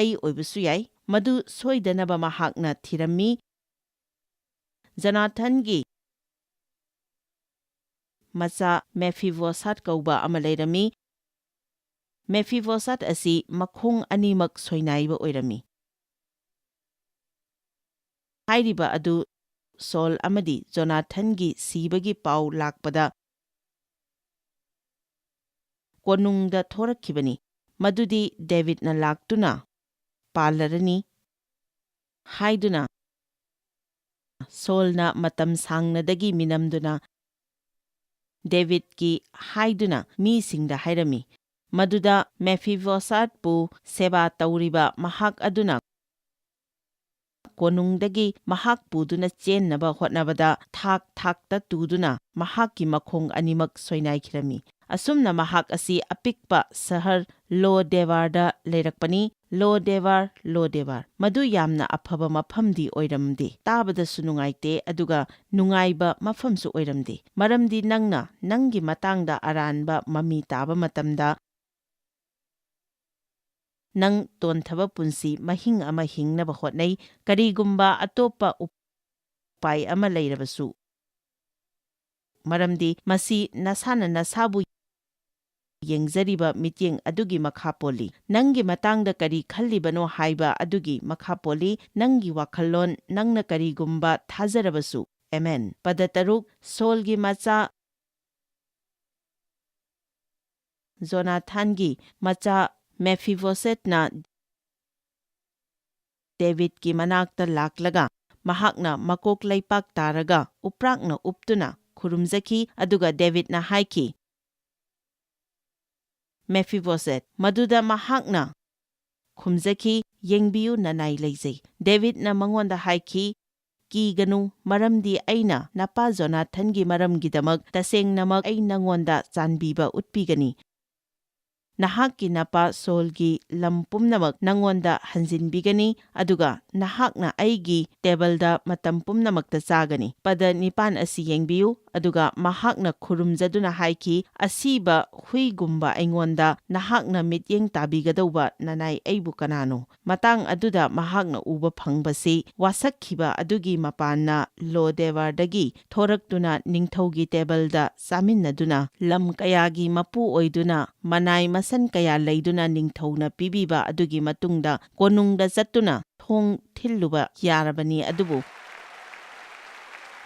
ꯑꯩ ꯑꯣꯏꯕꯁꯨ ꯌꯥꯏ꯫ ꯃꯗꯨ ꯁꯣꯏꯗꯅꯕ ꯃꯍꯥꯛꯅ ꯊꯤꯔꯝꯃꯤ꯫ ꯖꯣꯅꯥꯊꯟꯒꯤ ꯃꯆꯥ ꯃꯦꯐꯤꯕꯣꯁꯥꯠ ꯀꯧꯕ ꯑꯃ ꯂꯩꯔꯝꯃꯤ꯫ ꯃꯦꯐꯤꯕꯣꯁꯥꯠ ꯑꯁꯤ ꯃꯈꯣꯡ ꯑꯅꯤꯃꯛ ꯁꯣꯏꯅꯥꯏꯕ ꯑꯣꯏꯔꯝꯃꯤ꯫ ꯍꯥꯏꯔꯤꯕ ꯑꯗꯨ ꯁꯣꯜ ꯑꯃꯗꯤ ꯖꯣꯅꯥꯊꯟꯒꯤ ꯁꯤꯕꯒꯤ ꯄꯥꯎ ꯂꯥꯛꯄꯗ ꯀꯣꯅꯨꯡꯗ ꯊꯣꯔꯛꯈꯤꯕꯅꯤ꯫ ꯃꯗꯨꯗꯤ ꯗꯦꯕꯤꯗꯅ ꯂꯥꯛꯇꯨꯅ ꯄꯥꯜꯂꯔꯅꯤ ꯍꯥꯏꯗꯨꯅ ꯁꯣꯜꯅ ꯃꯇꯝ ꯁꯥꯡꯅꯗꯒꯤ ꯃꯤꯅꯝꯗꯨꯅ ꯗꯦꯕꯤꯗꯀꯤ ꯍꯥꯏꯗꯨꯅ ꯃꯤꯁꯤꯡꯗ ꯍꯥꯏꯔꯝꯃꯤ꯫ ꯃꯗꯨꯗ ꯃꯦꯐꯤꯕꯣꯁꯥꯠꯄꯨ ꯁꯦꯕꯥ ꯇꯧꯔꯤꯕ ꯃꯍꯥꯛ ꯑꯗꯨꯅ ꯀꯣꯅꯨꯡꯗꯒꯤ ꯃꯍꯥꯛ ꯄꯨꯗꯨꯅ ꯆꯦꯟꯅꯕ ꯍꯣꯠꯅꯕꯗ ꯊꯥꯛ ꯊꯥꯛꯇ ꯇꯨꯗꯨꯅ ꯃꯍꯥꯛꯀꯤ ꯃꯈꯣꯡ ꯑꯅꯤꯃꯛ ꯁꯣꯏꯅꯥꯏꯈꯤꯔꯝꯃꯤ꯫ ꯑꯁꯨꯝꯅ ꯃꯍꯥꯛ ꯑꯁꯤ ꯑꯄꯤꯛꯄ ꯁꯍꯔ ꯂꯣ ꯗꯦꯕꯥꯔꯗ ꯂꯩꯔꯛꯄꯅꯤ꯫ ꯂꯣ ꯗꯦꯕꯥꯔ, ꯂꯣ ꯗꯦꯕꯥꯔ꯫ ꯃꯗꯨ ꯌꯥꯝꯅ ꯑꯐꯕ ꯃꯐꯝꯗꯤ ꯑꯣꯏꯔꯝꯗꯦ꯫ ꯇꯥꯕꯗꯁꯨ ꯅꯨꯡꯉꯥꯏꯇꯦ, ꯑꯗꯨꯒ ꯅꯨꯡꯉꯥꯏꯕ ꯃꯐꯝꯁꯨ ꯑꯣꯏꯔꯝꯗꯦ꯫ ꯃꯔꯝꯗꯤ ꯅꯪꯅ ꯅꯪꯒꯤ ꯃꯇꯥꯡꯗ ꯑꯔꯥꯟꯕ ꯃꯃꯤ ꯇꯥꯕ ꯃꯇꯝꯗ, ꯅꯪ ꯇꯣꯟꯊꯕ ꯄꯨꯟꯁꯤ ꯃꯍꯤꯡ ꯑꯃ ꯍꯤꯡꯅꯕ ꯍꯣꯠꯅꯩ꯫ ꯀꯔꯤꯒꯨꯝꯕ ꯑꯇꯣꯞꯄ ꯎꯞ-, ꯎꯄꯥꯏ ꯑꯃ ꯂꯩꯔꯕꯁꯨ, ꯃꯔꯝꯗꯤ ꯃꯁꯤ ꯅꯁꯥꯅ ꯅꯁꯥꯕꯨ ꯌꯦꯡꯖꯔꯤꯕ ꯃꯤꯠꯌꯦꯡ ꯑꯗꯨꯒꯤ ꯃꯈꯥ ꯄꯣꯜꯂꯤ꯫ ꯅꯪꯒꯤ ꯃꯇꯥꯡꯗ ꯀꯔꯤ ꯈꯜꯂꯤꯕꯅꯣ ꯍꯥꯏꯕ ꯑꯗꯨꯒꯤ ꯃꯈꯥ ꯄꯣꯜꯂꯤ꯫ ꯅꯪꯒꯤ ꯋꯥꯈꯜꯂꯣꯟ, ꯅꯪꯅ ꯀꯔꯤꯒꯨꯝꯕ ꯊꯥꯖꯔꯕꯁꯨ꯫ ꯑꯦꯃꯦꯟ꯫ ꯄꯗ ꯇꯔꯨꯛ, ꯁꯣꯜꯒꯤ ꯃꯆꯥ ꯖꯣꯅꯥꯊꯥꯟꯒꯤ ꯃꯆꯥ ꯃꯦꯐꯤꯕꯣꯁꯦꯠꯅ ꯗꯦꯕꯤꯗꯀꯤ ꯃꯅꯥꯛꯇ ꯂꯥꯛꯂꯒ ꯃꯍꯥꯛꯅ ꯃꯀꯣꯛ ꯂꯩꯄꯥꯛ ꯇꯥꯔꯒ ꯎꯄ꯭ꯔꯥꯛꯅ ꯎꯞꯇꯨꯅ ꯈꯨꯔꯨꯝꯖꯈꯤ, ꯑꯗꯨꯒ ꯗꯦꯕꯤꯗꯅ ꯍꯥꯏꯈꯤ, "ꯃꯦꯐꯤꯕꯣꯁꯦꯠ!" ꯃꯗꯨꯗ ꯃꯍꯥꯛꯅ ꯈꯨꯝꯖꯈꯤ, "ꯌꯦꯡꯕꯤꯌꯨ, ꯅꯅꯥꯏ ꯂꯩꯖꯩ꯫" ꯗꯦꯕꯤꯗꯅ ꯃꯉꯣꯟꯗ ꯍꯥꯏꯈꯤ, "ꯀꯤꯒꯅꯨ, ꯃꯔꯝꯗꯤ ꯑꯩꯅ ꯅꯄꯥ ꯖꯣꯅꯥꯊꯟꯒꯤ ꯃꯔꯝꯒꯤꯗꯃꯛ ꯇꯁꯦꯡꯅꯃꯛ ꯑꯩ ꯅꯉꯣꯟꯗ ꯆꯥꯟꯕꯤꯕ ꯎꯠꯄꯤꯒꯅꯤ꯫ ꯅꯍꯥꯛꯀꯤ ꯅꯄꯥ ꯁꯣꯜꯒꯤ ꯂꯝ ꯄꯨꯝꯅꯃꯛ ꯅꯉꯣꯟꯗ ꯍꯟꯖꯤꯟꯕꯤꯒꯅꯤ, ꯑꯗꯨꯒ ꯅꯍꯥꯛꯅ ꯑꯩꯒꯤ ꯇꯦꯕꯜꯗ ꯃꯇꯝ ꯄꯨꯝꯅꯃꯛꯇ ꯆꯥꯒꯅꯤ꯫" ꯄꯗ ꯅꯤꯄꯥꯟ ꯑꯁꯤ ꯌꯦꯡꯕꯤꯌꯨ꯫ ꯑꯗꯨꯒ ꯃꯍꯥꯛꯅ ꯈꯨꯔꯨꯝꯖꯗꯨꯅ ꯍꯥꯏꯈꯤ, "ꯑꯁꯤꯕ ꯍꯨꯏꯒꯨꯝꯕ ꯑꯩꯉꯣꯟꯗ ꯅꯍꯥꯛꯅ ꯃꯤꯠꯌꯦꯡ ꯇꯥꯕꯤꯒꯗꯧꯕ ꯅꯅꯥꯏ ꯑꯩꯕꯨ ꯀꯅꯥꯅꯣ?" ꯃꯇꯥꯡ ꯑꯗꯨꯗ ꯃꯍꯥꯛꯅ ꯎꯕ ꯐꯪꯕꯁꯤ ꯋꯥꯁꯛꯈꯤꯕ ꯑꯗꯨꯒꯤ ꯃꯄꯥꯟꯅ ꯂꯣꯗꯦꯕꯥꯔꯗꯒꯤ ꯊꯣꯔꯛꯇꯨꯅ ꯅꯤꯡꯊꯧꯒꯤ ꯇꯦꯕꯜꯗ ꯆꯥꯃꯤꯟꯅꯗꯨꯅ ꯂꯝ ꯀꯌꯥꯒꯤ ꯃꯄꯨ ꯑꯣꯏꯗꯨꯅ ꯃꯅꯥꯏ ꯃꯁꯟ ꯀꯌꯥ ꯂꯩꯗꯨꯅ ꯅꯤꯡꯊꯧꯅ ꯄꯤꯕꯤꯕ ꯑꯗꯨꯒꯤ ꯃꯇꯨꯡꯗ ꯀꯣꯅꯨꯡꯗ ꯆꯠꯇꯨꯅ ꯊꯣꯡ ꯊꯤꯜꯂꯨꯕ ꯌꯥꯔꯕꯅꯤ꯫ ꯑꯗꯨꯕꯨ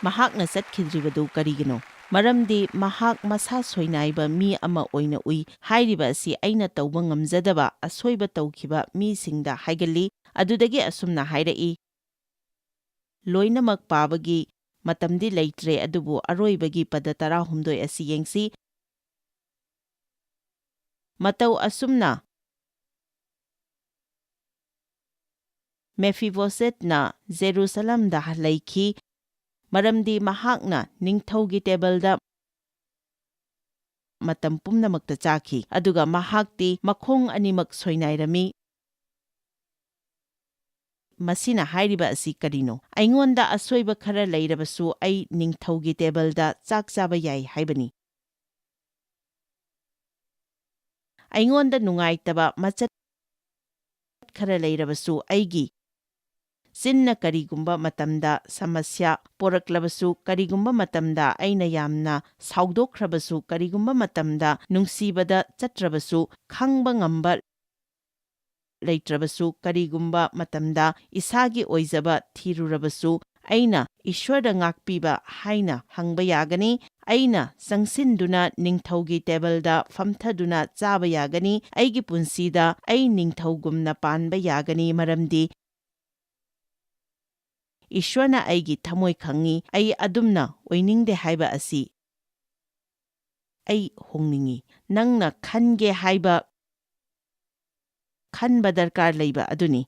ꯃꯍꯥꯛꯅ ꯆꯠꯈꯤꯗ꯭ꯔꯤꯕꯗꯨ ꯀꯔꯤꯒꯤꯅꯣ? ꯃꯔꯝꯗꯤ ꯃꯍꯥꯛ ꯃꯁꯥ ꯁꯣꯏꯅꯥꯏꯕ ꯃꯤ ꯑꯃ ꯑꯣꯏꯅ ꯎꯏ꯫ ꯍꯥꯏꯔꯤꯕ ꯑꯁꯤ ꯑꯩꯅ ꯇꯧꯕ ꯉꯝꯖꯗꯕ ꯑꯁꯣꯏꯕ ꯇꯧꯈꯤꯕ ꯃꯤꯁꯤꯡꯗ ꯍꯥꯏꯒꯜꯂꯤ꯫ ꯑꯗꯨꯗꯒꯤ ꯑꯁꯨꯝꯅ ꯍꯥꯏꯔꯛꯏ, ꯂꯣꯏꯅꯃꯛ ꯄꯥꯕꯒꯤ ꯃꯇꯝꯗꯤ ꯂꯩꯇ꯭ꯔꯦ, ꯑꯗꯨꯕꯨ ꯑꯔꯣꯏꯕꯒꯤ ꯄꯗ ꯇꯔꯥꯍꯨꯝꯗꯣꯏ ꯑꯁꯤ ꯌꯦꯡꯁꯤ꯫ ꯃꯇꯧ ꯑꯁꯨꯝꯅ ꯃꯦꯐꯤꯕꯣꯁꯦꯠꯅ ꯖꯦꯔꯨꯁꯂꯝꯗ ꯂꯩꯈꯤ, ꯃꯔꯝꯗꯤ ꯃꯍꯥꯛꯅ ꯅꯤꯡꯊꯧꯒꯤ ꯇꯦꯕꯜꯗ ꯃꯇꯝ ꯄꯨꯝꯅꯃꯛꯇ ꯆꯥꯈꯤ, ꯑꯗꯨꯒ ꯃꯍꯥꯛꯇꯤ ꯃꯈꯣꯡ ꯑꯅꯤꯃꯛ ꯁꯣꯏꯅꯥꯏꯔꯝꯃꯤ꯫ ꯃꯁꯤꯅ ꯍꯥꯏꯔꯤꯕ ꯑꯁꯤ ꯀꯔꯤꯅꯣ? ꯑꯩꯉꯣꯟꯗ ꯑꯁꯣꯏꯕ ꯈꯔ ꯂꯩꯔꯕꯁꯨ ꯑꯩ ꯅꯤꯡꯊꯧꯒꯤ ꯇꯦꯕꯜꯗ ꯆꯥꯛ ꯆꯥꯕ ꯌꯥꯏ ꯍꯥꯏꯕꯅꯤ꯫ ꯑꯩꯉꯣꯟꯗ ꯅꯨꯡꯉꯥꯏꯇꯕ ꯃꯆꯠ ꯈꯔ ꯂꯩꯔꯕꯁꯨ ꯑꯩꯒꯤ ꯆꯤꯟꯅ ꯀꯔꯤꯒꯨꯝꯕ ꯃꯇꯝꯗ ꯁꯃꯁ꯭ꯌꯥ ꯄꯣꯔꯛꯂꯕꯁꯨ, ꯀꯔꯤꯒꯨꯝꯕ ꯃꯇꯝꯗ ꯑꯩꯅ ꯌꯥꯝꯅ ꯁꯥꯎꯗꯣꯛꯈ꯭ꯔꯕꯁꯨ, ꯀꯔꯤꯒꯨꯝꯕ ꯃꯇꯝꯗ ꯅꯨꯡꯁꯤꯕꯗ ꯆꯠꯇ꯭ꯔꯕꯁꯨ, ꯈꯪꯕ ꯉꯝꯕ ꯂꯩꯇ꯭ꯔꯕꯁꯨ, ꯀꯔꯤꯒꯨꯝꯕ ꯃꯇꯝꯗ ꯏꯁꯥꯒꯤ ꯑꯣꯏꯖꯕ ꯊꯤꯔꯨꯔꯕꯁꯨ, ꯑꯩꯅ ꯏꯁ꯭ꯋꯔꯗ ꯉꯥꯛꯄꯤꯕ ꯍꯥꯏꯅ ꯍꯪꯕ ꯌꯥꯒꯅꯤ꯫ ꯑꯩꯅ ꯆꯪꯁꯤꯟꯗꯨꯅ ꯅꯤꯡꯊꯧꯒꯤ ꯇꯦꯕꯜꯗ ꯐꯝꯊꯗꯨꯅ ꯆꯥꯕ ꯌꯥꯒꯅꯤ꯫ ꯑꯩꯒꯤ ꯄꯨꯟꯁꯤꯗ ꯑꯩ ꯅꯤꯡꯊꯧꯒꯨꯝꯅ ꯄꯥꯟꯕ ꯌꯥꯒꯅꯤ, ꯃꯔꯝꯗꯤ ꯏꯁ꯭ꯋꯔꯅ ꯑꯩꯒꯤ ꯊꯃꯣꯏ ꯈꯪꯉꯤ꯫ ꯑꯩ ꯑꯗꯨꯝꯅ ꯑꯣꯏꯅꯤꯡꯗꯦ ꯍꯥꯏꯕ ꯑꯁꯤ ꯑꯩ ꯍꯣꯡꯅꯤꯡꯉꯤ꯫ ꯅꯪꯅ ꯈꯟꯒꯦ ꯍꯥꯏꯕ ꯈꯟꯕ ꯗꯔꯀꯥꯔ ꯂꯩꯕ ꯑꯗꯨꯅꯤ꯫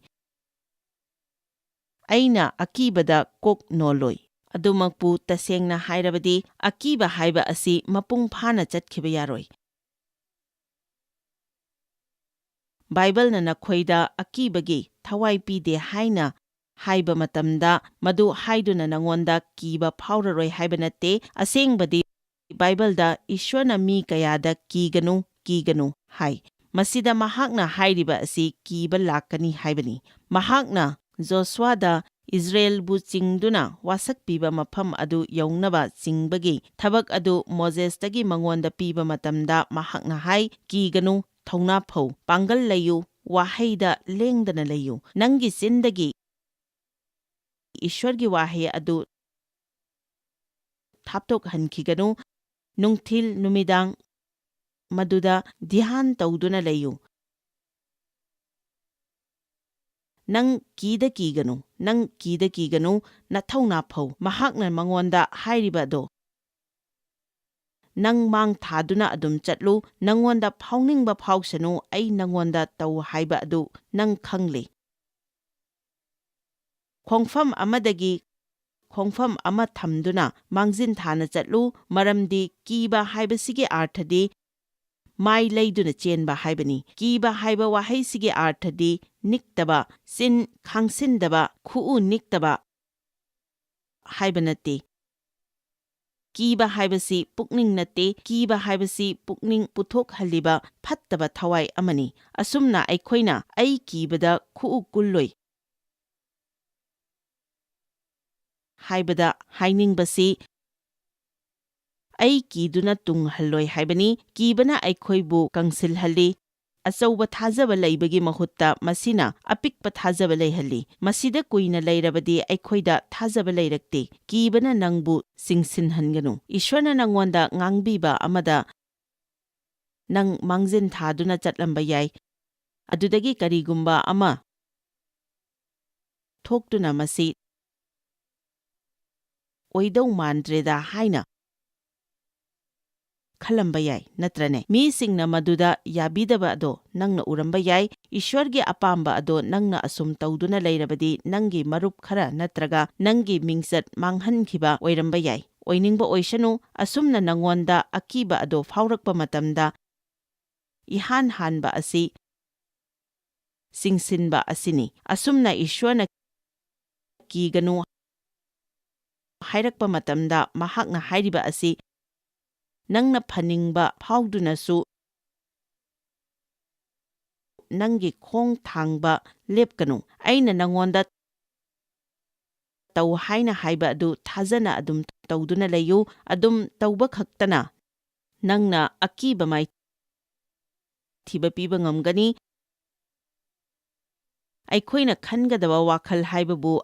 ꯑꯩꯅ ꯑꯀꯤꯕꯗ ꯀꯣꯛ ꯅꯣꯜꯂꯣꯏ꯫ ꯑꯗꯨꯃꯛꯄꯨ ꯇꯁꯦꯡꯅ ꯍꯥꯏꯔꯕꯗꯤ, ꯑꯀꯤꯕ ꯍꯥꯏꯕ ꯑꯁꯤ ꯃꯄꯨꯡ ꯐꯥꯅ ꯆꯠꯈꯤꯕ ꯌꯥꯔꯣꯏ꯫ ꯕꯥꯏꯕꯜꯅ ꯅꯈꯣꯏꯗ ꯑꯀꯤꯕꯒꯤ ꯊꯋꯥꯏ ꯄꯤꯗꯦ ꯍꯥꯏꯅ ꯍꯥꯏꯕ ꯃꯇꯝꯗ, ꯃꯗꯨ ꯍꯥꯏꯗꯨꯅ ꯅꯉꯣꯟꯗ ꯀꯤꯕ ꯐꯥꯎꯔꯔꯣꯏ ꯍꯥꯏꯕ ꯅꯠꯇꯦ꯫ ꯑꯁꯦꯡꯕꯗꯤ, ꯕꯥꯏꯕꯜꯗ ꯏꯁ꯭ꯋꯔꯅ ꯃꯤ ꯀꯌꯥꯗ "ꯀꯤꯒꯅꯨ, ꯀꯤꯒꯅꯨ" ꯍꯥꯏ꯫ ꯃꯁꯤꯗ ꯃꯍꯥꯛꯅ ꯍꯥꯏꯔꯤꯕ ꯑꯁꯤ ꯀꯤꯕ ꯂꯥꯛꯀꯅꯤ ꯍꯥꯏꯕꯅꯤ꯫ ꯃꯍꯥꯛꯅ ꯖꯣꯁꯨꯋꯥꯗ ꯏꯁ꯭ꯔꯥꯌꯦꯜꯕꯨ ꯆꯤꯡꯗꯨꯅ ꯋꯥꯁꯛꯄꯤꯕ ꯃꯐꯝ ꯑꯗꯨ ꯌꯧꯅꯕ ꯆꯤꯡꯕꯒꯤ ꯊꯕꯛ ꯑꯗꯨ ꯃꯣꯖꯦꯁꯇꯒꯤ ꯃꯉꯣꯟꯗ ꯄꯤꯕ ꯃꯇꯝꯗ, ꯃꯍꯥꯛꯅ ꯍꯥꯏ, "ꯀꯤꯒꯅꯨ, ꯊꯧꯅꯥ ꯐꯧ, ꯄꯥꯡꯒꯜ ꯂꯩꯌꯨ, ꯋꯥꯍꯩꯗ ꯂꯦꯡꯗꯅ ꯂꯩꯌꯨ꯫ ꯅꯪꯒꯤ ꯆꯤꯟꯗꯒꯤ ꯏꯁ꯭ꯋꯔꯒꯤ ꯋꯥꯍꯩ ꯑꯗꯨ ꯊꯥꯞꯇꯣꯛꯍꯟꯈꯤꯒꯅꯨ꯫ ꯅꯨꯡꯊꯤꯜ ꯅꯨꯃꯤꯗꯥꯡ ꯃꯗꯨꯗ ꯙ꯭ꯌꯥꯟ ꯇꯧꯗꯨꯅ ꯂꯩꯌꯨ꯫ ꯅꯪ ꯀꯤꯗ ꯀꯤꯒꯅꯨ, ꯅꯪ ꯀꯤꯗ ꯀꯤꯒꯅꯨ, ꯅꯊꯧꯅꯥ ꯐꯧ"꯫ ꯃꯍꯥꯛꯅ ꯃꯉꯣꯟꯗ ꯍꯥꯏꯔꯤꯕ ꯑꯗꯣ, "ꯅꯪ ꯃꯥꯡ ꯊꯥꯗꯨꯅ ꯑꯗꯨꯝ ꯆꯠꯂꯨ, ꯅꯪꯉꯣꯟꯗ ꯐꯥꯎꯅꯤꯡꯕ ꯐꯥꯎꯁꯅꯨ, ꯑꯩ ꯅꯪꯉꯣꯟꯗ ꯇꯧ ꯍꯥꯏꯕ ꯑꯗꯨ ꯅꯪ ꯈꯪꯂꯤ"꯫ ꯈꯣꯡꯐꯝ ꯑꯃꯗꯒꯤ ꯈꯣꯡꯐꯝ ꯑꯃ ꯊꯝꯗꯨꯅ ꯃꯥꯡꯖꯤꯟ ꯊꯥꯅ ꯆꯠꯂꯨ, ꯃꯔꯝꯗꯤ ꯀꯤꯕ ꯍꯥꯏꯕꯁꯤꯒꯤ ꯑꯥꯔꯊꯗꯤ ꯃꯥꯏ ꯂꯩꯗꯨꯅ ꯆꯦꯟꯕ ꯍꯥꯏꯕꯅꯤ꯫ ꯀꯤꯕ ꯍꯥꯏꯕ ꯋꯥꯍꯩꯁꯤꯒꯤ ꯑꯥꯔꯊꯗꯤ ꯅꯤꯛꯇꯕ, ꯆꯤꯟ ꯈꯥꯡꯁꯤꯟꯗꯕ, ꯈꯨꯎ ꯅꯤꯛꯇꯕ ꯍꯥꯏꯕ ꯅꯠꯇꯦ꯫ ꯀꯤꯕ ꯍꯥꯏꯕꯁꯤ ꯄꯨꯛꯅꯤꯡ ꯅꯠꯇꯦ꯫ ꯀꯤꯕ ꯍꯥꯏꯕꯁꯤ ꯄꯨꯛꯅꯤꯡ ꯄꯨꯊꯣꯛꯍꯜꯂꯤꯕ ꯐꯠꯇꯕ ꯊꯋꯥꯏ ꯑꯃꯅꯤ꯫ ꯑꯁꯨꯝꯅ ꯑꯩꯈꯣꯏꯅ "ꯑꯩ ꯀꯤꯕꯗ ꯈꯨꯎ ꯀꯨꯜꯂꯣꯏ" ꯍꯥꯏꯕꯗ ꯍꯥꯏꯅꯤꯡꯕꯁꯤ, "ꯑꯩ ꯀꯤꯗꯨꯅ ꯇꯨꯡ ꯍꯜꯂꯣꯏ" ꯍꯥꯏꯕꯅꯤ꯫ ꯀꯤꯕꯅ ꯑꯩꯈꯣꯏꯕꯨ ꯀꯪꯁꯤꯜꯍꯜꯂꯤ꯫ ꯑꯆꯧꯕ ꯊꯥꯖꯕ ꯂꯩꯕꯒꯤ ꯃꯍꯨꯠꯇ, ꯃꯁꯤꯅ ꯑꯄꯤꯛꯄ ꯊꯥꯖꯕ ꯂꯩꯍꯜꯂꯤ꯫ ꯃꯁꯤꯗ ꯀꯨꯏꯅ ꯂꯩꯔꯕꯗꯤ ꯑꯩꯈꯣꯏꯗ ꯊꯥꯖꯕ ꯂꯩꯔꯛꯇꯦ꯫ ꯀꯤꯕꯅ ꯅꯪꯕꯨ ꯆꯤꯡꯁꯤꯟꯍꯟꯒꯅꯨ꯫ ꯏꯁ꯭ꯋꯔꯅ ꯅꯉꯣꯟꯗ ꯉꯥꯡꯕꯤꯕ ꯑꯃꯗ ꯅꯪ ꯃꯥꯡꯖꯤꯟ ꯊꯥꯗꯨꯅ ꯆꯠꯂꯝꯕ ꯌꯥꯏ꯫ ꯑꯗꯨꯗꯒꯤ ꯀꯔꯤꯒꯨꯝꯕ ꯑꯃ ꯊꯣꯛꯇꯨꯅ ꯃꯁꯤ ꯑꯣꯏꯗꯧ ꯃꯥꯟꯗ꯭ꯔꯦꯗ ꯍꯥꯏꯅ ꯈꯜꯂꯝꯕ ꯌꯥꯏ, ꯅꯠꯇ꯭ꯔꯅꯦ? ꯃꯤꯁꯤꯡꯅ ꯃꯗꯨꯗ ꯌꯥꯕꯤꯗꯕ ꯑꯗꯣ ꯅꯪꯅ ꯎꯔꯝꯕ ꯌꯥꯏ꯫ ꯏꯁ꯭ꯋꯔꯒꯤ ꯑꯄꯥꯝꯕ ꯑꯗꯣ ꯅꯪꯅ ꯑꯁꯨꯝ ꯇꯧꯗꯨꯅ ꯂꯩꯔꯕꯗꯤ, ꯅꯪꯒꯤ ꯃꯔꯨꯞ ꯈꯔ ꯅꯠꯇ꯭ꯔꯒ ꯅꯪꯒꯤ ꯃꯤꯡꯆꯠ ꯃꯥꯡꯍꯟꯈꯤꯕ ꯑꯣꯏꯔꯝꯕ ꯌꯥꯏ꯫ ꯑꯣꯏꯅꯤꯡꯕ ꯑꯣꯏꯁꯅꯨ, ꯑꯁꯨꯝꯅ ꯅꯉꯣꯟꯗ ꯑꯀꯤꯕ ꯑꯗꯣ ꯐꯥꯎꯔꯛꯄ ꯃꯇꯝꯗ, ꯏꯍꯥꯟ ꯍꯥꯟꯕ ꯑꯁꯤ ꯆꯤꯡꯁꯤꯟꯕ ꯑꯁꯤꯅꯤ꯫ ꯑꯁꯨꯝꯅ ꯏꯁ꯭ꯋꯔꯅ "ꯀꯤꯒꯅꯨ" ꯍꯥꯏꯔꯛꯄ ꯃꯇꯝꯗ, ꯃꯍꯥꯛꯅ ꯍꯥꯏꯔꯤꯕ ꯑꯁꯤ, "ꯅꯪꯅ ꯐꯅꯤꯡꯕ ꯐꯥꯎꯗꯨꯅꯁꯨ ꯅꯪꯒꯤ ꯈꯣꯡ ꯊꯥꯡꯕ ꯂꯦꯞꯀꯅꯨ꯫ ꯑꯩꯅ ꯅꯉꯣꯟꯗ ꯇꯧ ꯍꯥꯏꯅ ꯍꯥꯏꯕ ꯑꯗꯨ ꯊꯥꯖꯅ ꯑꯗꯨꯝ ꯇꯧꯗꯨꯅ ꯂꯩꯌꯨ꯫ ꯑꯗꯨꯝ ꯇꯧꯕ ꯈꯛꯇꯅ ꯅꯪꯅ ꯑꯀꯤꯕ ꯃꯥꯏꯊꯤꯕ ꯄꯤꯕ ꯉꯝꯒꯅꯤ"꯫ ꯑꯩꯈꯣꯏꯅ ꯈꯟꯒꯗꯕ ꯋꯥꯈꯜ ꯍꯥꯏꯕꯕꯨ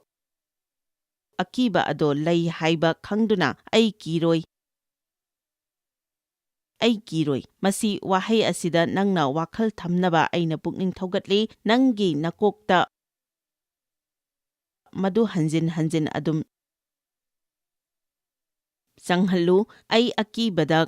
ꯑꯀꯤꯕ ꯑꯗꯣ ꯂꯩ ꯍꯥꯏꯕ ꯈꯪꯗꯨꯅ, "ꯑꯩ ꯀꯤꯔꯣꯏ, ꯑꯩ ꯀꯤꯔꯣꯏ"꯫ ꯃꯁꯤ ꯋꯥꯍꯩ ꯑꯁꯤꯗ ꯅꯪꯅ ꯋꯥꯈꯜ ꯊꯝꯅꯕ ꯑꯩꯅ ꯄꯨꯛꯅꯤꯡ ꯊꯧꯒꯠꯂꯤ꯫ ꯅꯪꯒꯤ ꯅꯀꯣꯛꯇ ꯃꯗꯨ ꯍꯟꯖꯤꯟ ꯍꯟꯖꯤꯟ ꯑꯗꯨꯝ ꯆꯪꯍꯜꯂꯨ꯫ "ꯑꯩ ꯑꯀꯤꯕꯗ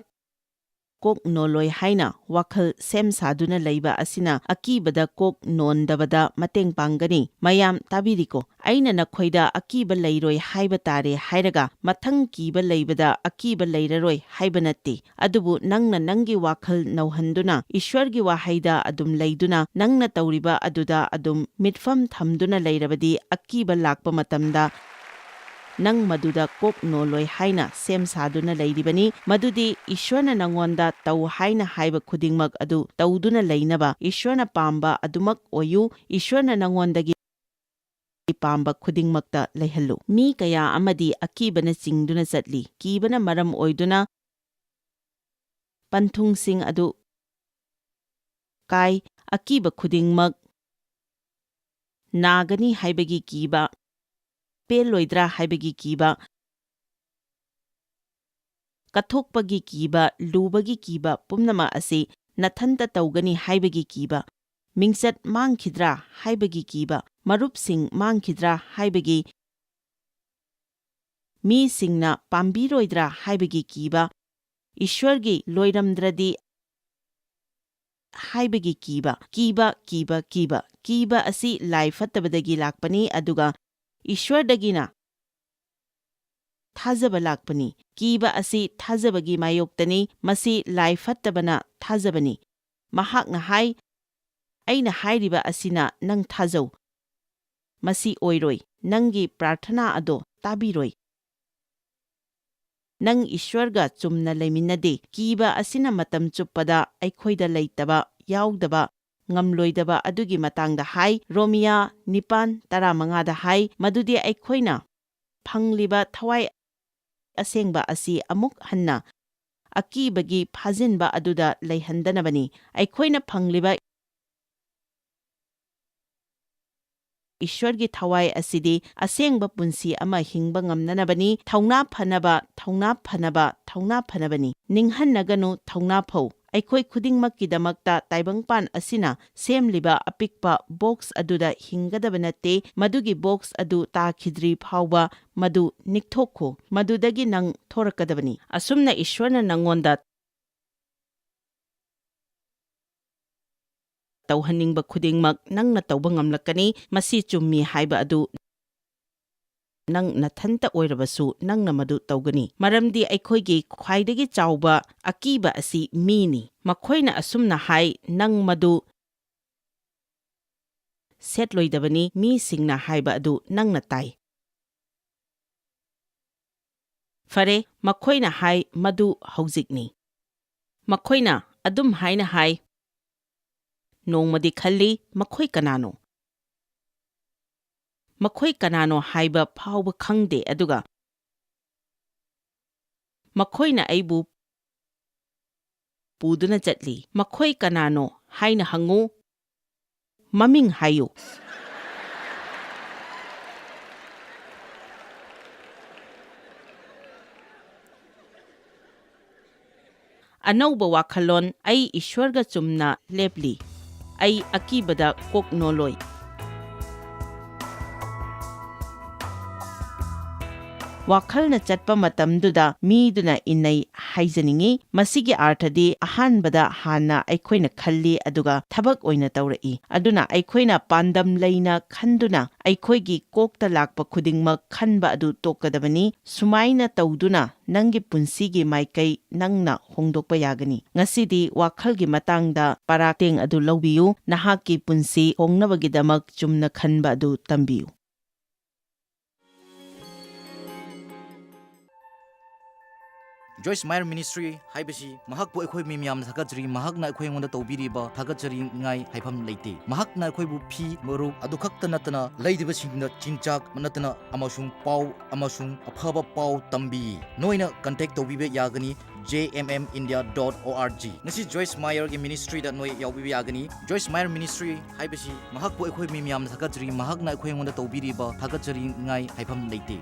ꯀꯣꯛ ꯅꯣꯜꯂꯣꯏ" ꯍꯥꯏꯅ ꯋꯥꯈꯜ ꯁꯦꯝ ꯁꯥꯗꯨꯅ ꯂꯩꯕ ꯑꯁꯤꯅ ꯑꯀꯤꯕꯗ ꯀꯣꯛ ꯅꯣꯟꯗꯕꯗ ꯃꯇꯦꯡ ꯄꯥꯡꯒꯅꯤ꯫ ꯃꯌꯥꯝ ꯇꯥꯕꯤꯔꯤꯀꯣ? ꯑꯩꯅ ꯅꯈꯣꯏꯗ "ꯑꯀꯤꯕ ꯂꯩꯔꯣꯏ" ꯍꯥꯏꯕ ꯇꯥꯔꯦ ꯍꯥꯏꯔꯒ, ꯃꯊꯪ ꯀꯤꯕ ꯂꯩꯕꯗ ꯑꯀꯤꯕ ꯂꯩꯔꯔꯣꯏ ꯍꯥꯏꯕ ꯅꯠꯇꯦ꯫ ꯑꯗꯨꯕꯨ ꯅꯪꯅ ꯅꯪꯒꯤ ꯋꯥꯈꯜ ꯅꯧꯍꯟꯗꯨꯅ, ꯏꯁ꯭ꯋꯔꯒꯤ ꯋꯥꯍꯩꯗ ꯑꯗꯨꯝ ꯂꯩꯗꯨꯅ, ꯅꯪꯅ ꯇꯧꯔꯤꯕ ꯑꯗꯨꯗ ꯑꯗꯨꯝ ꯃꯤꯠꯐꯝ ꯊꯝꯗꯨꯅ ꯂꯩꯔꯕꯗꯤ, ꯑꯀꯤꯕ ꯂꯥꯛꯄ ꯃꯇꯝꯗ ꯅꯪ ꯃꯗꯨꯗ ꯀꯣꯛ ꯅꯣꯜꯂꯣꯏ ꯍꯥꯏꯅ ꯁꯦꯝ ꯁꯥꯗꯨꯅ ꯂꯩꯔꯤꯕꯅꯤ꯫ ꯃꯗꯨꯗꯤ ꯏꯁ꯭ꯋꯔꯅ ꯅꯉꯣꯟꯗ "ꯇꯧ" ꯍꯥꯏꯅ ꯍꯥꯏꯕ ꯈꯨꯗꯤꯡꯃꯛ ꯑꯗꯨ ꯇꯧꯗꯨꯅ ꯂꯩꯅꯕ ꯏꯁ꯭ꯋꯔꯅ ꯄꯥꯝꯕ ꯑꯗꯨꯃꯛ ꯑꯣꯏꯌꯨ꯫ ꯏꯁ꯭ꯋꯔꯅ ꯅꯉꯣꯟꯗꯒꯤ ꯄꯥꯝꯕ ꯈꯨꯗꯤꯡꯃꯛꯇ ꯂꯩꯍꯜꯂꯨ꯫ ꯃꯤ ꯀꯌꯥ ꯑꯃꯗꯤ ꯑꯀꯤꯕꯅ ꯆꯤꯡꯗꯨꯅ ꯆꯠꯂꯤ꯫ ꯀꯤꯕꯅ ꯃꯔꯝ ꯑꯣꯏꯗꯨꯅ ꯄꯟꯊꯨꯡꯁꯤꯡ ꯑꯗꯨ ꯀꯥꯏ꯫ ꯑꯀꯤꯕ ꯈꯨꯗꯤꯡꯃꯛ ꯅꯥꯒꯅꯤ ꯍꯥꯏꯕꯒꯤ ꯀꯤꯕ, ꯄꯦꯜꯂꯣꯏꯗ꯭ꯔꯥ ꯍꯥꯏꯕꯒꯤ ꯀꯤꯕ, ꯀꯠꯊꯣꯛꯄꯒꯤ ꯀꯤꯕ, ꯂꯨꯕꯒꯤ ꯀꯤꯕ ꯄꯨꯝꯅꯃꯛ ꯑꯁꯤ ꯅꯊꯟꯇ ꯇꯧꯒꯅꯤ ꯍꯥꯏꯕꯒꯤ ꯀꯤꯕ, ꯃꯤꯡꯆꯠ ꯃꯥꯡꯈꯤꯗ꯭ꯔꯥ ꯍꯥꯏꯕꯒꯤ ꯀꯤꯕ, ꯃꯔꯨꯞꯁꯤꯡ ꯃꯥꯡꯈꯤꯗ꯭ꯔꯥ ꯍꯥꯏꯕꯒꯤ, ꯃꯤꯁꯤꯡꯅ ꯄꯥꯝꯕꯤꯔꯣꯏꯗ꯭ꯔꯥ ꯍꯥꯏꯕꯒꯤ ꯀꯤꯕ, ꯏꯁ꯭ꯋꯔꯒꯤ ꯂꯣꯏꯔꯝꯗ꯭ꯔꯗꯤ ꯍꯥꯏꯕꯒꯤ ꯀꯤꯕ, ꯀꯤꯕ, ꯀꯤꯕ, ꯀꯤꯕ꯫ ꯀꯤꯕ ꯑꯁꯤ ꯂꯥꯏ ꯐꯠꯇꯕꯗꯒꯤ ꯂꯥꯛꯄꯅꯤ, ꯑꯗꯨꯒ ꯏꯁ꯭ꯋꯔꯗꯒꯤꯅ ꯊꯥꯖꯕ ꯂꯥꯛꯄꯅꯤ꯫ ꯀꯤꯕ ꯑꯁꯤ ꯊꯥꯖꯕꯒꯤ ꯃꯥꯌꯣꯛꯇꯅꯤ, ꯃꯁꯤ ꯂꯥꯏ ꯐꯠꯇꯕꯅ ꯊꯥꯖꯕꯅꯤ꯫ ꯃꯍꯥꯛꯅ ꯍꯥꯏ, "ꯑꯩꯅ ꯍꯥꯏꯔꯤꯕ ꯑꯁꯤꯅ ꯅꯪ ꯊꯥꯖꯧ꯫ ꯃꯁꯤ ꯑꯣꯏꯔꯣꯏ, ꯅꯪꯒꯤ ꯄ꯭ꯔꯥꯔꯊꯅꯥ ꯑꯗꯣ ꯇꯥꯕꯤꯔꯣꯏ꯫ ꯅꯪ ꯏꯁ꯭ꯋꯔꯒ ꯆꯨꯝꯅ ꯂꯩꯃꯤꯟꯅꯗꯦ꯫" ꯀꯤꯕ ꯑꯁꯤꯅ ꯃꯇꯝ ꯆꯨꯞꯄꯗ ꯑꯩꯈꯣꯏꯗ ꯂꯩꯇꯕ, ꯌꯥꯎꯗꯕ, ꯉꯝꯂꯣꯏꯗꯕ ꯑꯗꯨꯒꯤ ꯃꯇꯥꯡꯗ ꯍꯥꯏ꯫ ꯔꯣꯃꯤꯌꯥ ꯅꯤꯄꯥꯟ ꯇꯔꯥꯃꯉꯥꯗ ꯍꯥꯏ ꯃꯗꯨꯗꯤ ꯑꯩꯈꯣꯏꯅ ꯐꯪꯂꯤꯕ ꯊꯋꯥꯏ ꯑꯁꯦꯡꯕ ꯑꯁꯤ ꯑꯃꯨꯛ ꯍꯟꯅ ꯑꯀꯤꯕꯒꯤ ꯐꯥꯖꯤꯟꯕ ꯑꯗꯨꯗ ꯂꯩꯍꯟꯗꯅꯕꯅꯤ꯫ ꯑꯩꯈꯣꯏꯅ ꯐꯪꯂꯤꯕ ꯏꯁ꯭ꯋꯔꯒꯤ ꯊꯋꯥꯏ ꯑꯁꯤꯗꯤ ꯑꯁꯦꯡꯕ ꯄꯨꯟꯁꯤ ꯑꯃ ꯍꯤꯡꯕ ꯉꯝꯅꯅꯕꯅꯤ꯫ ꯊꯧꯅꯥ ꯐꯅꯕ, ꯊꯧꯅꯥ ꯐꯅꯕ, ꯊꯧꯅꯥ ꯐꯅꯕꯅꯤ꯫ ꯅꯤꯡꯍꯟꯅꯒꯅꯨ, ꯊꯧꯅꯥ ꯐꯧ꯫ ꯑꯩꯈꯣꯏ ꯈꯨꯗꯤꯡꯃꯛꯀꯤꯗꯃꯛꯇ ꯇꯥꯏꯕꯪꯄꯥꯟ ꯑꯁꯤꯅ ꯁꯦꯝꯂꯤꯕ ꯑꯄꯤꯛꯄ ꯕꯣꯛꯁ ꯑꯗꯨꯗ ꯍꯤꯡꯒꯗꯕ ꯅꯠꯇꯦ꯫ ꯃꯗꯨꯒꯤ ꯕꯣꯛꯁ ꯑꯗꯨ ꯇꯥꯈꯤꯗ꯭ꯔꯤ ꯐꯥꯎꯕ ꯃꯗꯨ ꯅꯤꯛꯊꯣꯛꯈꯣ꯫ ꯃꯗꯨꯗꯒꯤ ꯅꯪ ꯊꯣꯔꯛꯀꯗꯕꯅꯤ꯫ ꯑꯁꯨꯝꯅ ꯏꯁ꯭ꯋꯔꯅ ꯅꯪꯉꯣꯟꯗ ꯇꯧꯍꯟꯅꯤꯡꯕ ꯈꯨꯗꯤꯡꯃꯛ ꯅꯪꯅ ꯇꯧꯕ ꯉꯝꯂꯛꯀꯅꯤ꯫ ꯃꯁꯤ ꯆꯨꯝꯃꯤ ꯍꯥꯏꯕ ꯑꯗꯨ ꯅꯪ ꯅꯊꯟꯇ ꯑꯣꯏꯔꯕꯁꯨ ꯅꯪꯅ ꯃꯗꯨ ꯇꯧꯒꯅꯤ꯫ ꯃꯔꯝꯗꯤ ꯑꯩꯈꯣꯏꯒꯤ ꯈ꯭ꯋꯥꯏꯗꯒꯤ ꯆꯥꯎꯕ ꯑꯀꯤꯕ ꯑꯁꯤ ꯃꯤꯅꯤ꯫ ꯃꯈꯣꯏꯅ ꯑꯁꯨꯝꯅ ꯍꯥꯏ, "ꯅꯪ ꯃꯗꯨ ꯁꯦꯠꯂꯣꯏꯗꯕꯅꯤ, ꯃꯤꯁꯤꯡꯅ ꯍꯥꯏꯕ ꯑꯗꯨ ꯅꯪꯅ ꯇꯥꯏ꯫" ꯐꯔꯦ, ꯃꯈꯣꯏꯅ ꯍꯥꯏ, "ꯃꯗꯨ ꯍꯧꯖꯤꯛꯅꯤ꯫" ꯃꯈꯣꯏꯅ ꯑꯗꯨꯝ ꯍꯥꯏꯅ ꯍꯥꯏ꯫ ꯅꯣꯡꯃꯗꯤ ꯈꯜꯂꯤ, "ꯃꯈꯣꯏ ꯀꯅꯥꯅꯣ?" ꯃꯈꯣꯏ ꯀꯅꯥꯅꯣ ꯍꯥꯏꯕ ꯐꯥꯎꯕ ꯈꯪꯗꯦ, ꯑꯗꯨꯒ ꯃꯈꯣꯏꯅ ꯑꯩꯕꯨ ꯄꯨꯗꯨꯅ ꯆꯠꯂꯤ꯫ ꯃꯈꯣꯏ ꯀꯅꯥꯅꯣ ꯍꯥꯏꯅ ꯍꯪꯉꯨ꯫ ꯃꯃꯤꯡ ꯍꯥꯏꯌꯨ꯫ ꯑꯅꯧꯕ ꯋꯥꯈꯜꯂꯣꯟ, ꯑꯩ ꯏꯁ꯭ꯋꯔꯒ ꯆꯨꯝꯅ ꯂꯦꯞꯂꯤ꯫ ꯑꯩ ꯑꯀꯤꯕꯗ ꯀꯣꯛ ꯅꯣꯜꯂꯣꯏ꯫ ꯋꯥꯈꯜꯅ ꯆꯠꯄ ꯃꯇꯝꯗꯨꯗ ꯃꯤꯗꯨꯅ ꯏꯟꯅꯩ ꯍꯥꯏꯖꯅꯤꯡꯏ꯫ ꯃꯁꯤꯒꯤ ꯑꯥꯔꯊꯗꯤ ꯑꯍꯥꯟꯕꯗ ꯍꯥꯟꯅ ꯑꯩꯈꯣꯏꯅ ꯈꯜꯂꯤ, ꯑꯗꯨꯒ ꯊꯕꯛ ꯑꯣꯏꯅ ꯇꯧꯔꯛꯏ꯫ ꯑꯗꯨꯅ ꯑꯩꯈꯣꯏꯅ ꯄꯥꯟꯗꯝ ꯂꯩꯅ ꯈꯟꯗꯨꯅ ꯑꯩꯈꯣꯏꯒꯤ ꯀꯣꯛꯇ ꯂꯥꯛꯄ ꯈꯨꯗꯤꯡꯃꯛ ꯈꯟꯕ ꯑꯗꯨ ꯇꯣꯛꯀꯗꯕꯅꯤ꯫ ꯁꯨꯃꯥꯏꯅ ꯇꯧꯗꯨꯅ ꯅꯪꯒꯤ ꯄꯨꯟꯁꯤꯒꯤ ꯃꯥꯏꯀꯩ ꯅꯪꯅ ꯍꯣꯡꯗꯣꯛꯄ ꯌꯥꯒꯅꯤ꯫ ꯉꯁꯤꯗꯤ ꯋꯥꯈꯜꯒꯤ ꯃꯇꯥꯡꯗ ꯄꯥꯔꯥꯇꯦꯡ ꯑꯗꯨ ꯂꯧꯕꯤꯌꯨ꯫ ꯅꯍꯥꯛꯀꯤ ꯄꯨꯟꯁꯤ ꯍꯣꯡꯅꯕꯒꯤꯗꯃꯛ ꯆꯨꯝꯅ ꯈꯟꯕ ꯑꯗꯨ ꯇꯝꯕꯤꯌꯨ꯫ Joyce Meyer Ministry ꯍꯥꯏꯕꯁꯤ ꯃꯍꯥꯛꯄꯨ ꯑꯩꯈꯣꯏ ꯃꯤ ꯃꯌꯥꯝꯅ ꯊꯥꯒꯠꯆꯔꯤ꯫ ꯃꯍꯥꯛꯅ ꯑꯩꯈꯣꯏ ꯑꯩꯉꯣꯟꯗ ꯇꯧꯕꯤꯔꯤꯕ ꯊꯥꯒꯠꯆꯔꯤꯉꯥꯏ ꯍꯥꯏꯐꯝ ꯂꯩꯇꯦ꯫ ꯃꯍꯥꯛꯅ ꯑꯩꯈꯣꯏꯕꯨ ꯐꯤ, ꯃꯔꯨꯞ ꯑꯗꯨ ꯈꯛꯇ ꯅꯠꯇꯅ ꯂꯩꯔꯤꯕꯁꯤꯡꯗ ꯆꯤꯟꯖꯥꯛ ꯅꯠꯇꯅ ꯑꯃꯁꯨꯡ ꯄꯥꯎ ꯑꯃꯁꯨꯡ ꯑꯐꯕ ꯄꯥꯎ ꯇꯝꯕꯤ꯫ ꯅꯣꯏꯅ contact ꯇꯧꯕꯤꯕ ꯌꯥꯒꯅꯤ J M M India dot O R G꯫ ꯉꯁꯤ Joyce Meyer ꯒꯤ ministry ꯗ ꯅꯣꯏ ꯌꯥꯎꯕꯤꯕ ꯌꯥꯒꯅꯤ꯫ Joyce Meyer Ministry ꯍꯥꯏꯕꯁꯤ ꯃꯍꯥꯛꯄꯨ ꯑꯩꯈꯣꯏ ꯃꯤ ꯃꯌꯥꯝꯅ ꯊꯥꯒꯠꯆꯔꯤ꯫ ꯃꯍꯥꯛꯅ ꯑꯩꯈꯣꯏ ꯑꯩꯉꯣꯟꯗ ꯇꯧꯕꯤꯔꯤꯕ ꯊꯥꯒꯠꯆꯔꯤꯉꯥꯏ ꯍꯥꯏꯐꯝ ꯂꯩꯇꯦ꯫